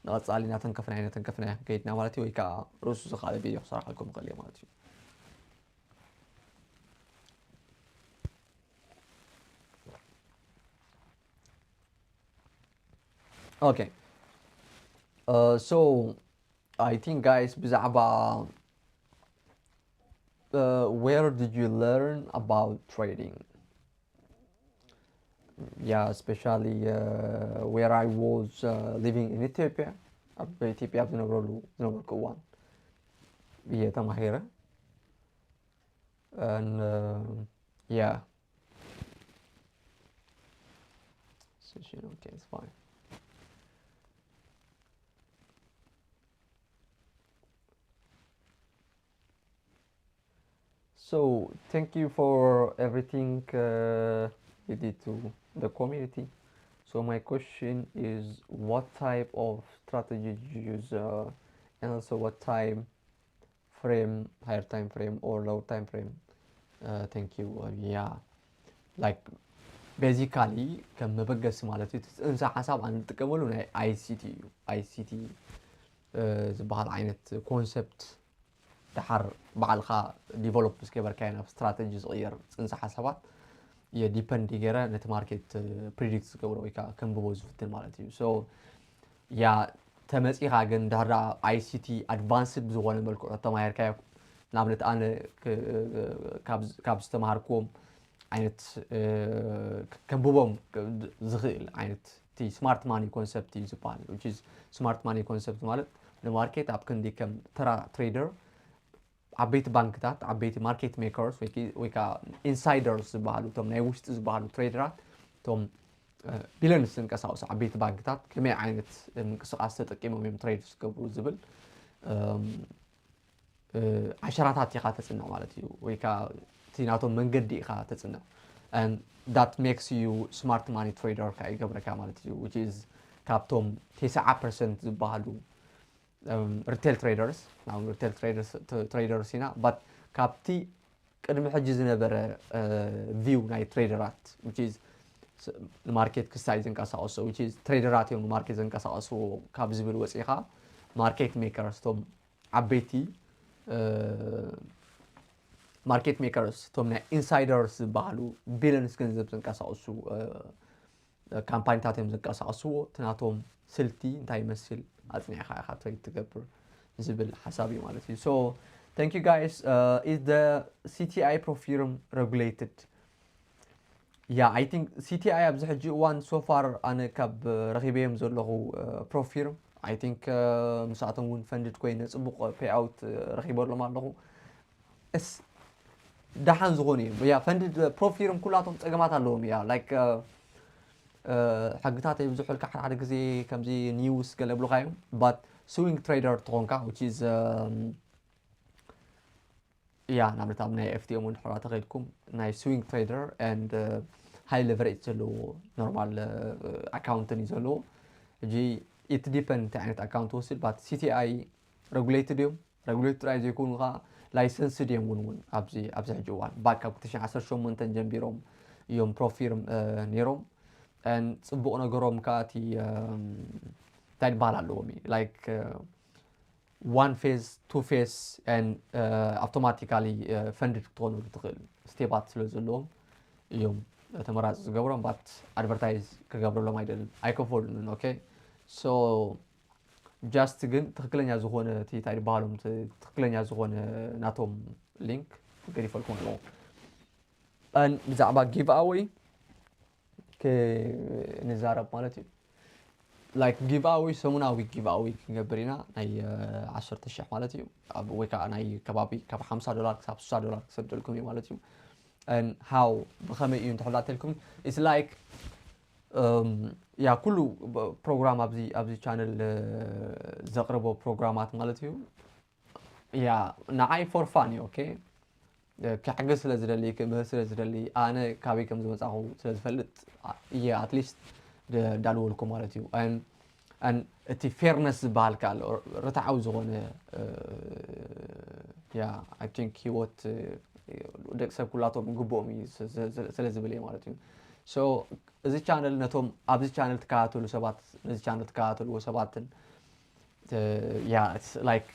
ንቐፃሊ እናተንከፍና እናተንከፍና ከይድና ማለት እዩ። ወይ ከዓ ርእሱ ዝኻለ ቪድዮ ክሰርሓልኩም ይኽእል እየ ማለት እዩ። Okay. Uh, so I think, guys, ብዛዕባ uh, where did you learn about trading? Yeah, especially uh, where I was uh, living in Ethiopia. ኣብ ኢትዮጵያ ኣብ ዝነብረሉ ዝነበርኩ እዋን እየ ተማሂረ። And uh, yeah. Session, okay, it's fine. So thank you for everything uh, you did to the community. So my question is, what type of strategy did you use, uh, and also what time frame, higher time frame or lower time frame? Uh, thank you. Uh, yeah, like basically ከም መበገሲ ማለት እዩ። እቲ ፅንሰ ሓሳብ እንጥቀመሉ ናይ ኣይሲቲ እዩ። ኣይሲቲ ዝበሃል ዓይነት ኮንሰፕት ድሓር ባዕልኻ ዲቨሎፕ ምስ ገበርካዮ ናብ ስትራተጂ ዝቕየር ፅንሰ ሓሳባት የዲፐንድ ገይረ ነቲ ማርኬት ፕሪዲክት ዝገብሮ ወይ ከዓ ከንብቦ ዝፍትን ማለት እዩ። ሶ ያ ተመፂኻ ግን ድሕር ኣይሲቲ ኣድቫንስድ ብዝኾነ መልክዑ ተማሂርካዮ፣ ንኣብነት ኣነ ካብ ዝተማሃርክዎም ዓይነት ከንብቦም ዝኽእል ዓይነት እቲ ስማርት ማኒ ኮንሰፕት እዩ ዝበሃል። ስማርት ማኒ ኮንሰፕት ማለት ንማርኬት ኣብ ክንዲ ከም ተራ ትሬደር ዓበይቲ ባንክታት፣ ዓበይቲ ማርኬት ሜከርስ ወይ ከዓ ኢንሳይደርስ ዝበሃሉ፣ እቶም ናይ ውሽጢ ዝበሃሉ ትሬደራት፣ እቶም ቢለንስ ዝንቀሳቀሱ ዓበይቲ ባንክታት ከመይ ዓይነት ምንቅስቃስ ተጠቂሞም እዮም ትሬድ ዝገብሩ ዝብል ዓሸራታት ኢኻ ተፅንዕ ማለት እዩ። ወይ ከዓ እቲ ናቶም መንገዲ ኢኻ ተፅንዕ። That makes you smart money trader ከዓ ይገብረካ ማለት እዩ። ካብቶም ተስዓ ፐርሰንት ዝበሃሉ ሪቴል ትሬደርስ፣ ሪቴል ትሬደርስ ኢና፣ ባት ካብቲ ቅድሚ ሕጂ ዝነበረ ቪው ናይ ትሬደራት ማርኬት ክሳይ ዝንቀሳቀሱ ትሬደራት እዮም ማርኬት ዝንቀሳቀስዎ ካብ ዝብል ወፂኻ ማርኬት ሜከርስ፣ እቶም ዓበይቲ ማርኬት ሜከርስ፣ እቶም ናይ ኢንሳይደርስ ዝበሃሉ ቢልንስ ገንዘብ ዝንቀሳቀሱ ካምፓኒታት እዮም ዝንቀሳቀስዎ፣ እቲ ናቶም ስልቲ እንታይ ይመስል ኣፅኒዕካ ኢኻ ትሬድ ትገብር ዝብል ሓሳብ እዩ ማለት እዩ። So thank you guys. Is the C T I pro firm regulated? Yeah, I think C T I ኣብዚ ሕጂ እዋን so far ኣነ ካብ ረኺበዮም ዘለኹ pro firm I think ምስኣቶም እውን ፈንድድ ኮይነ ፅቡቕ ፔይ ኣውት ረኺበሎም ኣለኹ። እስ ደሓን ዝኾኑ እዮም። ያ ፈንድድ pro firm ኩላቶም ፀገማት ኣለዎም እያ። Like ሕግታት የብዝሑልካ ሓደ ሓደ ግዜ ከምዚ news ገለ ብሉካ እዮም but swing trader ትኾንካ which is ያ ንኣብነት ኣብ ናይ FTM እውን ድሕራ ተኸይድኩም ናይ swing trader and high leverage ዘለዎ normal account እዩ ዘለዎ ሕጂ it depend እንታይ ዓይነት account ትወስድ but CTI regulated እዮም regulate ጥራይ ዘይኮኑ ከዓ licensed እዮም እውን እውን ኣብዚ ኣብዚ ሕጂ እዋን back ካብ ክልተ ሽሕን ዓሰርተ ሸሞንተን ጀንቢሮም እዮም pro firm ነይሮም and ፅቡቕ ነገሮም ከዓ እቲ እንታይ ዝበሃል ኣለዎም እዩ like one phase two phase and automatically funded ክትኾኑ ትኽእል step ታት ስለ ዘለዎም እዮም ተመራፂ ዝገብሮም but advertise ክገብረሎም ኣይደልን ኣይከፈሉንን okay so just ግን ትኽክለኛ ዝኾነ እቲ እንታይ ዝበሃሎም ትኽክለኛ ዝኾነ ናቶም link ገዲፈልኩም ኣለዎ ብዛዕባ give away ንዛረብ ማለት እዩ like give away ሰሙናዊ give away ክንገብር ኢና ናይ ዓሰርተ ሽሕ ማለት እዩ ወይ ከዓ ናይ ከባቢ ካብ ሓምሳ ዶላር ክሳብ ስሳ ዶላር ክሰደልኩም እዩ ማለት እዩ how ብኸመይ እዩ እንተሕላተልኩም it's like ያ ኩሉ ፕሮግራም ኣብዚ ኣብዚ ቻነል ዘቕርቦ ፕሮግራማት ማለት እዩ ያ ንዓይ for fun እዩ okay ክሕግዝ ስለ ዝደሊ ክምህር ስለ ዝደሊ ኣነ ካበይ ከም ዝመፃኹ ስለ ዝፈልጥ እየ at least ዳልወልኩ ማለት እዩ እቲ fairness ዝበሃል ከ ኣሎ ርትዓዊ ዝኾነ ያ I think ህይወት ደቂ ሰብ ኩላቶም ግብኦም እዩ ስለ ዝብል እየ ማለት እዩ so እዚ ቻነል ነቶም ኣብዚ ቻነል ትከታተሉ ሰባት ነዚ ቻነል ትከታተልዎ ሰባትን ያ like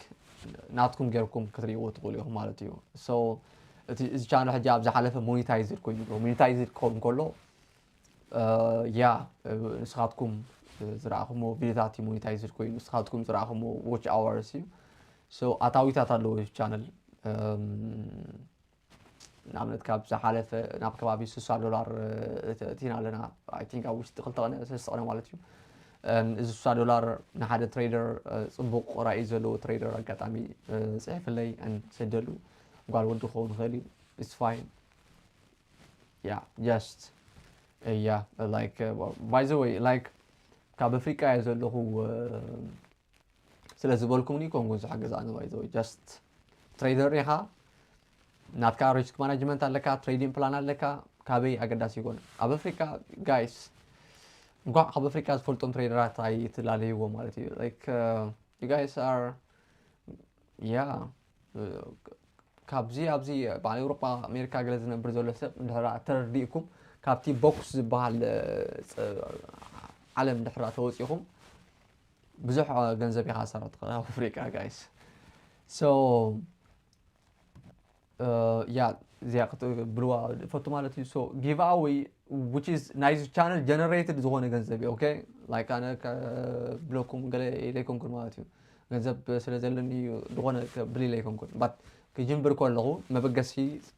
ናትኩም ገርኩም ክትርእይዎ ትኽእሉ ኢኹም ማለት እዩ so እቲ እዚ ቻነል ሕጂ ኣብ ዝሓለፈ monetized ኮይኑ monetized ክኸውን ከሎ ያ ንስኻትኩም ዝረኣኹሞ ቪዲዮታት monetized ኮይኑ ንስኻትኩም ዝረኣኹሞ watch hours እዩ so ኣታዊታት ኣለዎ ቻነል ንኣብነት ካብ ዝሓለፈ ናብ ከባቢ ስሳ ዶላር እቲና ኣለና I think ኣብ ውሽጢ ክልተ ቀነ ሰለስተ ቀነ ማለት እዩ እዚ ስሳ ዶላር ንሓደ trader ፅቡቕ ራእይ ዘለዎ trader ኣጋጣሚ ፅሒፍለይ ሰደሉ ጓል ወዲ ክኸውን ይኽእል እዩ it's fine yeah just yeah like by the way like ካብ ኣፍሪቃ እየ ዘለኹ ስለ ዝበልኩምኒ ኮንኩን ዝሕግዝ ኣነ by the way just trader ኢኻ ናትካ risk management ኣለካ trading plan ኣለካ ካበይ ኣገዳሲ ይኮን ኣብ ኣፍሪካ guys እንኳዕ ካብ ኣፍሪካ ዝፈልጦም trader ራት ኣይትላለይዎ ማለት እዩ like you guys are yeah ካብዚ ኣብዚ በዓል ኤውሮጳ ኣሜሪካ ገለ ዝነብር ዘሎ ሰብ እንድሕር ተረዲእኩም ካብቲ box ዝበሃል ዓለም እንድሕር ተወፂኹም ብዙሕ ገንዘብ ኢኻ ሰራ ትኽእል ኣብ ኣፍሪቃ guys so ያ እዚኣ ክትብልዋ ፈቱ ማለት እዩ so give away which is ናይዚ channel generated ዝኾነ ገንዘብ እዩ okay like ኣነ ብለኩም ገለ ኢለይኮንኩን ማለት እዩ ገንዘብ ስለ ዘለኒ ዝኾነ ብል ኢለይኮንኩን but ክጅምብር ከለኹ መበገሲ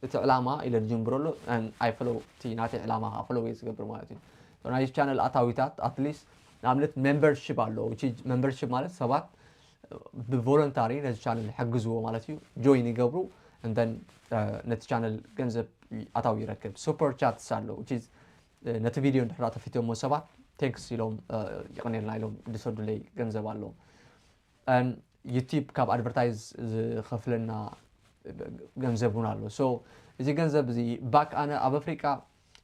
እቲ ዕላማ ኢለ ዝጅምብረሉ ኣይ ፈለው እቲ ናተይ ዕላማ ከዓ ፈለው ዝገብር ማለት እዩ ናይ ቻነል ኣታዊታት at least ንኣብነት membership ኣሎ membership ማለት ሰባት ብቮለንታሪ ነዚ ቻነል ይሕግዝዎ ማለት እዩ join ይገብሩ and then ነቲ ቻነል ገንዘብ ኣታዊ ይረክብ super chats ኣሎ ነቲ ቪድዮ እንድሕራ ተፊትሞ ሰባት thanks ኢሎም ይቕኔልና ኢሎም ዝሰዱለይ ገንዘብ ኣለዎም ዩቲብ ካብ ኣድቨርታይዝ ዝኸፍለና ገንዘብ እውን ኣሎ so እዚ ገንዘብ እዚ back ኣነ ኣብ ኣፍሪቃ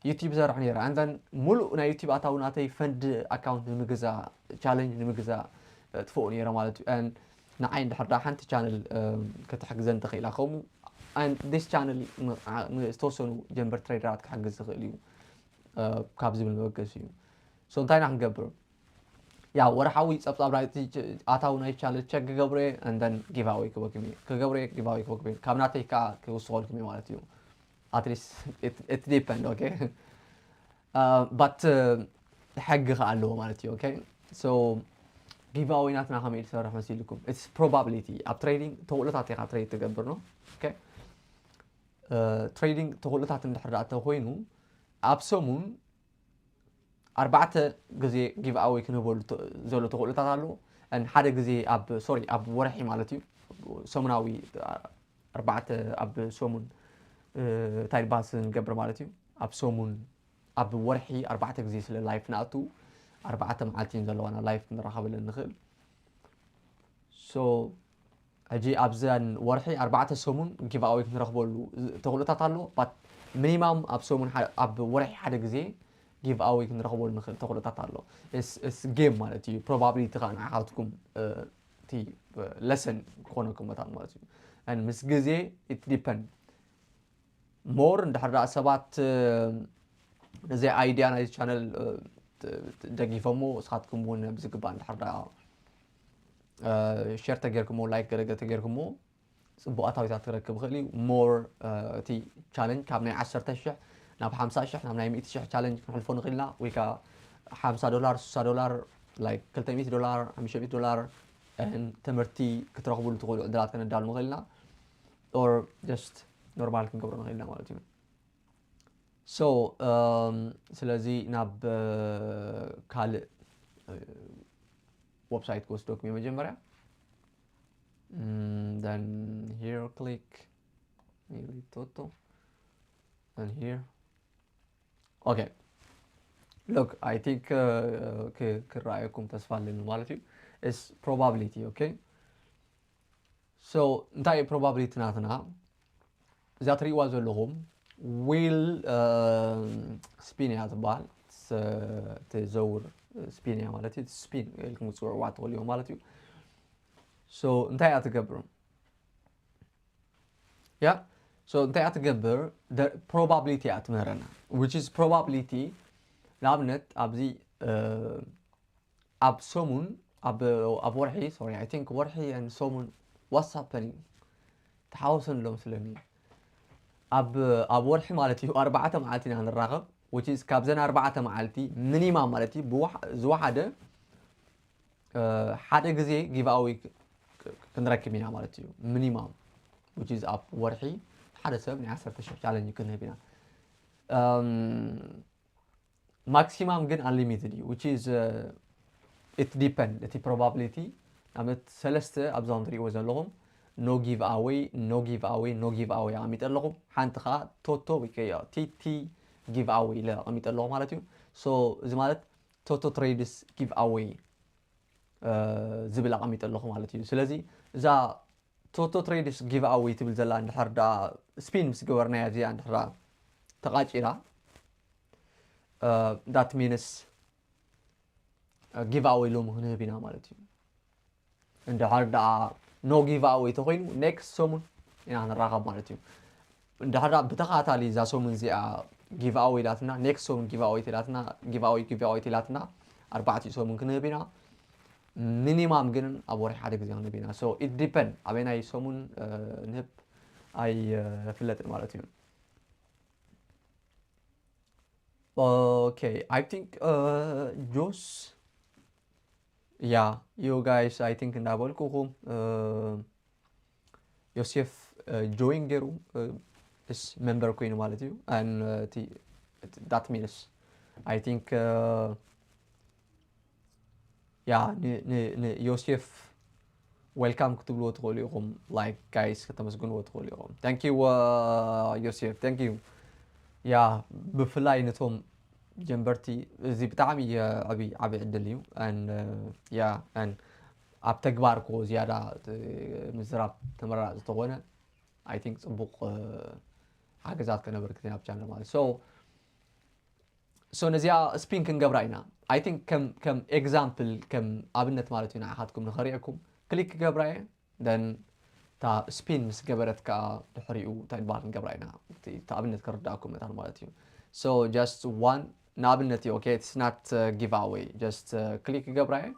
ዩቲብ ሰርሕ ነይረ and then ሙሉእ ናይ ዩቲብ ኣታዊ ናተይ ፈንድ ኣካውንት ንምግዛ ቻለንጅ ንምግዛ ጥፍኡ ነይረ ማለት እዩ ንዓይ እንድሕር ዳ ሓንቲ ቻነል ከተሕግዘን ተኽኢላ ከምኡ this channel ዝተወሰኑ ጀንበር ትሬደራት ክሕግዝ ዝኽእል እዩ ካብ ዝብል መበገሲ እዩ so እንታይ ኢና ክንገብር ያ ወርሓዊ ፀብፃብ ኣታዊ ናይ ቻነል ቸክ ክገብረ and then give away ክበኩም እዩ ክገብረ give away ክበኩም እዩ ካብ ናተይ ከዓ ክውስኸልኩም እዩ ማለት እዩ at least it depend okay but ሕጊ ከዓ ኣለዎ ማለት እዩ okay so give away ናትና ከመይ ዝሰርሕ መሲልኩም it's probability ኣብ trading ተኽእሎታት ኢኻ trade ትገብር ነው okay trading ተኽእሎታት እንድሕር ዳኣ ተኮይኑ ኣብ ሰሙን ኣርባዕተ ግዜ give away ክንህበሉ ዘሎ ተኽእሎታት ኣሎ ሓደ ግዜ ኣብ sorry ኣብ ወርሒ ማለት እዩ ሰሙናዊ ኣርባዕተ ኣብ ሰሙን እንታይ ባስ ንገብር ማለት እዩ ኣብ ሰሙን ኣብ ወርሒ ኣርባዕተ ግዜ ስለ live ንኣቱ ኣርባዕተ መዓልቲ እየን ዘለዋና live ክንራኸበለን ንኽእል። So ሕጂ ኣብዘን ወርሒ ኣርባዕተ ሰሙን give away ክንረኽበሉ ተኽእሎታት ኣሎ። But minimum ኣብ ሰሙን ኣብ ወርሒ ሓደ ግዜ give away ክንረኽበሉ ንኽእል ተኽእሎታት ኣሎ። It's game ማለት እዩ። Probability ከዓ ንዓኻትኩም እቲ lesson ክኾነኩም መታን ማለት እዩ። And ምስ ግዜ it depend more እንድሕር ደኣ ሰባት ነዚ idea ናይዚ channel ደጊፎሞ እስኻትኩም እውን ብዝግባእ እንድሕር ደኣ share ተጌርኩሞ like ገለገ ተጌርኩሞ ጽቡቕ ኣታዊታት ክረክብ ይኽእል እዩ። More እቲ challenge ካብ ናይ ዓሰርተ ሽሕ ናብ ሓምሳ ሽሕ ናብ ናይ ሚእቲ ሽሕ challenge ክንሕልፎ ንኽእል ኢና። ወይ ከዓ ሓምሳ ዶላር፣ ስሳ ዶላር፣ like ክልተ ሚእቲ ዶላር፣ ሓሙሽተ ሚእቲ ዶላር ትምህርቲ ክትረኽብሉ ትኽእሉ ዕድላት ከነዳሉ ንኽእል ኢና። Or just normal ክንገብሮ ንኽእል ኢና ማለት እዩ። So ስለዚ ናብ ካልእ website ክወስደኩም እየ መጀመርያ። Then here click Toto. Then here okay, look, I think ክረኣየኩም ተስፋ ኣለኒ ማለት እዩ። It's probability okay. So እንታይ እዩ probability ናትና? እዛ ትርእይዋ ዘለኹም wheel spin እያ ትበሃል። ትዘውር spin እያ ማለት እዩ። Spin ኢልኩም ክትፅውዕዋ ትኽእሉ ኢኹም ማለት እዩ። So እንታይ እያ ትገብር? ያ so እንታይ እያ ትገብር? Probability እያ ትምህረና። Which is probability ንኣብነት ኣብዚ ኣብ ሰሙን ኣብ ወርሒ sorry I think ወርሒ and ሰሙን what's happening ተሓወሰን ኣሎ መስለኒ። ኣብ ወርሒ ማለት እዩ ኣርባዕተ መዓልቲ ኢና ንራኸብ። Which is ካብዘን ኣርባዕተ መዓልቲ minimum ማለት እዩ ዝወሓደ ሓደ ግዜ give away ክንረክብ ኢና ማለት እዩ። Minimum which is ኣብ ወርሒ ሓደ ሰብ ናይ ዓሰርተ ሽሕ challenge ክንህብ ኢና። Maximum ግን unlimited እዩ። Which is it depend እቲ probability ንኣብነት ሰለስተ ኣብዛም ትሪእዎ ዘለኹም no give away no give away no give away ኣቐሚጠ ኣለኹ። ሓንቲ ከዓ Toto ወይ ከዓ TT give away ኢለ ኣቐሚጠ ኣለኹ ማለት እዩ። So እዚ ማለት Toto Trades give away ዝብል ኣቐሚጠ ኣለኹ ማለት እዩ። ስለዚ እዛ Toto Trades give away ትብል ዘላ እንድሕር ደኣ spin ምስ ገበርናያ እዚኣ እንድሕር ደኣ ተቓጺራ that means give away ሎሚ ክንህብ ኢና ማለት እዩ። እንድሕር ደኣ no give away ተኮይኑ next ሰሙን ኢና ንራኸብ ማለት እዩ። እንድሕር ደኣ ብተኸታታሊ እዛ ሰሙን እዚኣ give away ኢላትና next ሰሙን give away ኢላትና give away give away ኢላትና ኣርባዕቲኡ ሰሙን ክንህብ ኢና። Minimum ግን ኣብ ወርሒ ሓደ ግዜ ክንህብ ኢና። So it depend ኣበይናይ ሰሙን ንህብ ኣይፍለጥን ማለት እዩ። Okay, I think ጆስ yeah you guys I think እንዳበልኩኹም ዮሴፍ join ገይሩ ስ member ኮይኑ ማለት እዩ። That means I think yeah ንዮሴፍ welcome ክትብልዎ ትኽእሉ ኢኹም። Like guys ከተመስግንዎ ትኽእሉ ኢኹም። Thank you ዮሴፍ thank you። Yeah ብፍላይ ነቶም ጀንበርቲ እዚ ብጣዕሚ ዓብይ ዓብይ ዕድል እዩ። Yeah ኣብ ተግባር ኮ ዝያዳ ምዝራብ ተመራፂ ተኾነ I think ፅቡቕ ሓገዛት ከነበርክት ናብ channel ማለት so so ነዚኣ spin ክንገብራ ኢና። I think ከም example ከም ኣብነት ማለት እዩ ንዓኻትኩም ንኸሪአኩም click ክገብራ እየ። Then እታ spin ምስ ገበረት ከዓ ድሕሪኡ እንታይ ዝበሃል ክንገብራ ኢና። እቲ ኣብነት ክርዳእኩም መታን ማለት እዩ። So just one ንኣብነት እዩ okay it's not give away just click ክገብራ እየ።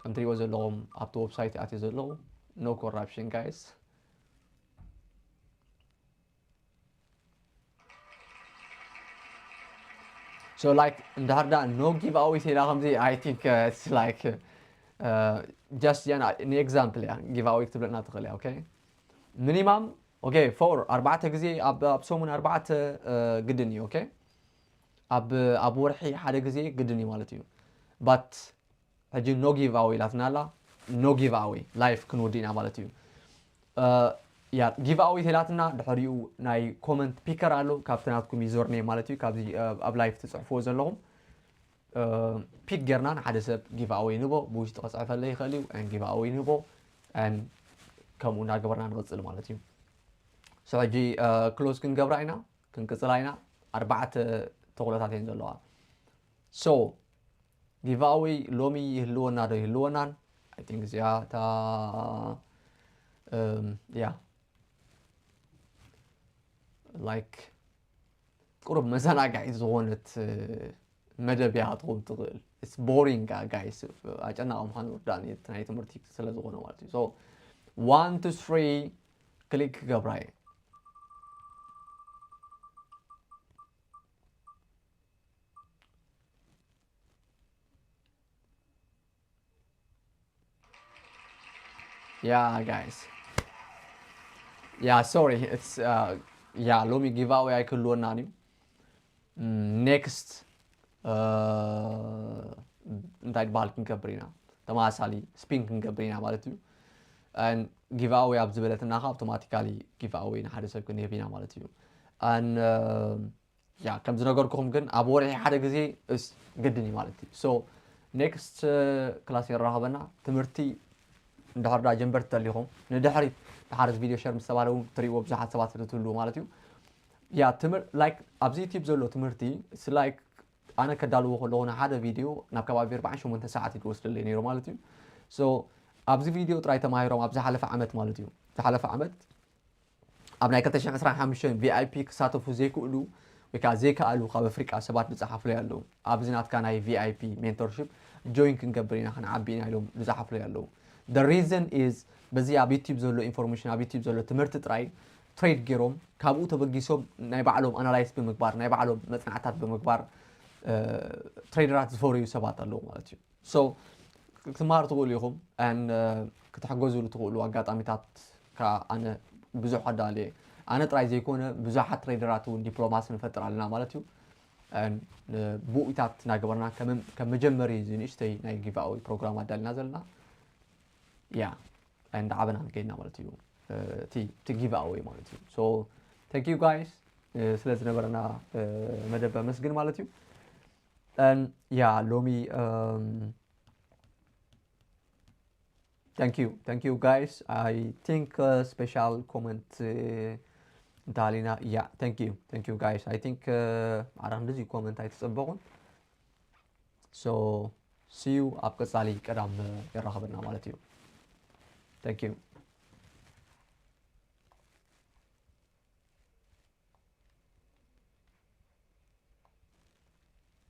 ከም ትሪእዎ ዘለኹም ኣብቲ website ኣትየ ዘለኹ no corruption guys። So like እንድሕር ደኣ no give away ተላ ከምዚ I think it's like just ያና ን example እያ give away ክትብለና ትኽእል እያ okay። Minimum okay for ኣርባዕተ ግዜ ኣብ ሰሙን ኣርባዕተ ግድን እዩ okay። ኣብ ወርሒ ሓደ ግዜ ግድን እዩ ማለት እዩ። But ሕጂ no give away ኢላትና ኣላ no give away live ክንወዲ ኢና ማለት እዩ። ያ give away ተላትና ድሕሪኡ ናይ comment picker ኣሎ ካብቲ ናትኩም username ማለት እዩ ካብዚ ኣብ live ትጽሕፍዎ ዘለኹም pick ጌርና ንሓደ ሰብ give away ንቦ ብውሽጢ ክጽሕፈለ ይኽእል እዩ give away ንቦ ከምኡ እናገበርና ንቕጽል ማለት እዩ so ሕጂ close ክንገብራ ኢና ክንቅጽላ ኢና ኣርባዕተ ተኽሎታት እየን ዘለዋ so give away ሎሚ ይህልወና ዶ ይህልወናን I think እዚኣ እታ ያ like ቁሩብ መዘናጋዒ ዝኾነት መደብ እያ ክትኸውን ትኽእል it's boring guys ኣጨናቒ ምዃኑ ርዳእኒ እቲ ናይ ትምህርቲ ስለ ዝኾነ ማለት እዩ so one two three click ክገብራ እየ Yeah, guys. Yeah, sorry. It's uh, yeah, ሎሚ give away ኣይክህልወናን እዩ። Next እንታይ ዝበሃል ክንገብር ኢና? ተመሳሳሊ spin ክንገብር ኢና ማለት እዩ። And give away ኣብ ዝበለትና ከ automatically give away ንሓደ ሰብ ክንህብ ኢና ማለት እዩ። And uh, ያ ከም ዝነገርኩኹም ግን ኣብ ወርሒ ሓደ ግዜ እስ ግድን እዩ ማለት እዩ so next class የራኸበና ትምህርቲ እንድሕር ዳ ጀንበርቲ ተሊኹም ንድሕሪት ድሓር ቪድዮ ሸር ምስ ተባለ እውን ትሪእዎ ብዙሓት ሰባት ስለትህልዉ ማለት እዩ ያ ትምህር like ኣብዚ ዩቲብ ዘሎ ትምህርቲ like ኣነ ከዳልዎ ከለኹ ንሓደ ቪድዮ ናብ ከባቢ ኣርባዓን ሸሞንተን ሰዓት እዩ ዝወስደለይ ነይሩ ማለት እዩ so ኣብዚ ቪድዮ ጥራይ ተማሂሮም ኣብ ዝሓለፈ ዓመት ማለት እዩ ዝሓለፈ ዓመት ኣብ ናይ ክልተ ሽሕን ዕስራን ሓሙሽተን ቪኣይፒ ክሳተፉ ዘይክእሉ ወይ ከዓ ዘይከኣሉ ካብ ኣፍሪቃ ሰባት ዝፀሓፉለይ ኣለዉ ኣብዚ ናትካ ናይ ቪኣይፒ ሜንቶርሽፕ ጆይን ክንገብር ኢና ክንዓቢ ኢና ኢሎም ዝፀሓፉለይ ኣለዉ the reason is በዚ ኣብ ዩቲብ ዘሎ ኢንፎርሜሽን ኣብ ዩቲብ ዘሎ ትምህርቲ ጥራይ ትሬድ ገይሮም ካብኡ ተበጊሶም ናይ ባዕሎም ኣናላይስ ብምግባር ናይ ባዕሎም መፅናዕታት ብምግባር ትሬደራት ዝፈረዩ ሰባት ኣለዉ ማለት እዩ so ክትመሃሩ ትኽእሉ ኢኹም and ክትሕገዙሉ ትኽእሉ ኣጋጣሚታት ከዓ ኣነ ብዙሕ ኣዳልየ ኣነ ጥራይ ዘይኮነ ብዙሓት ትሬደራት እውን ዲፕሎማሲ ንፈጥር ኣለና ማለት እዩ ብኡኢታት እናገበርና ከም መጀመሪ እዚ ንእሽተይ ናይ give away ፕሮግራም ኣዳልና ዘለና ያ እንዳዓበና ንከይድና ማለት እዩ እቲ give away ማለት እዩ so thank you guys ስለ ዝነበረና መደብ ኣመስግን ማለት እዩ ያ ሎሚ thank you thank you guys I think special comment እንተሃሊና ያ thank you thank you guys I think ኣረ ክንድዚ comment ኣይተፀበቑን so see you ኣብ ቀፃሊ ቀዳም የራኸበና ማለት እዩ thank you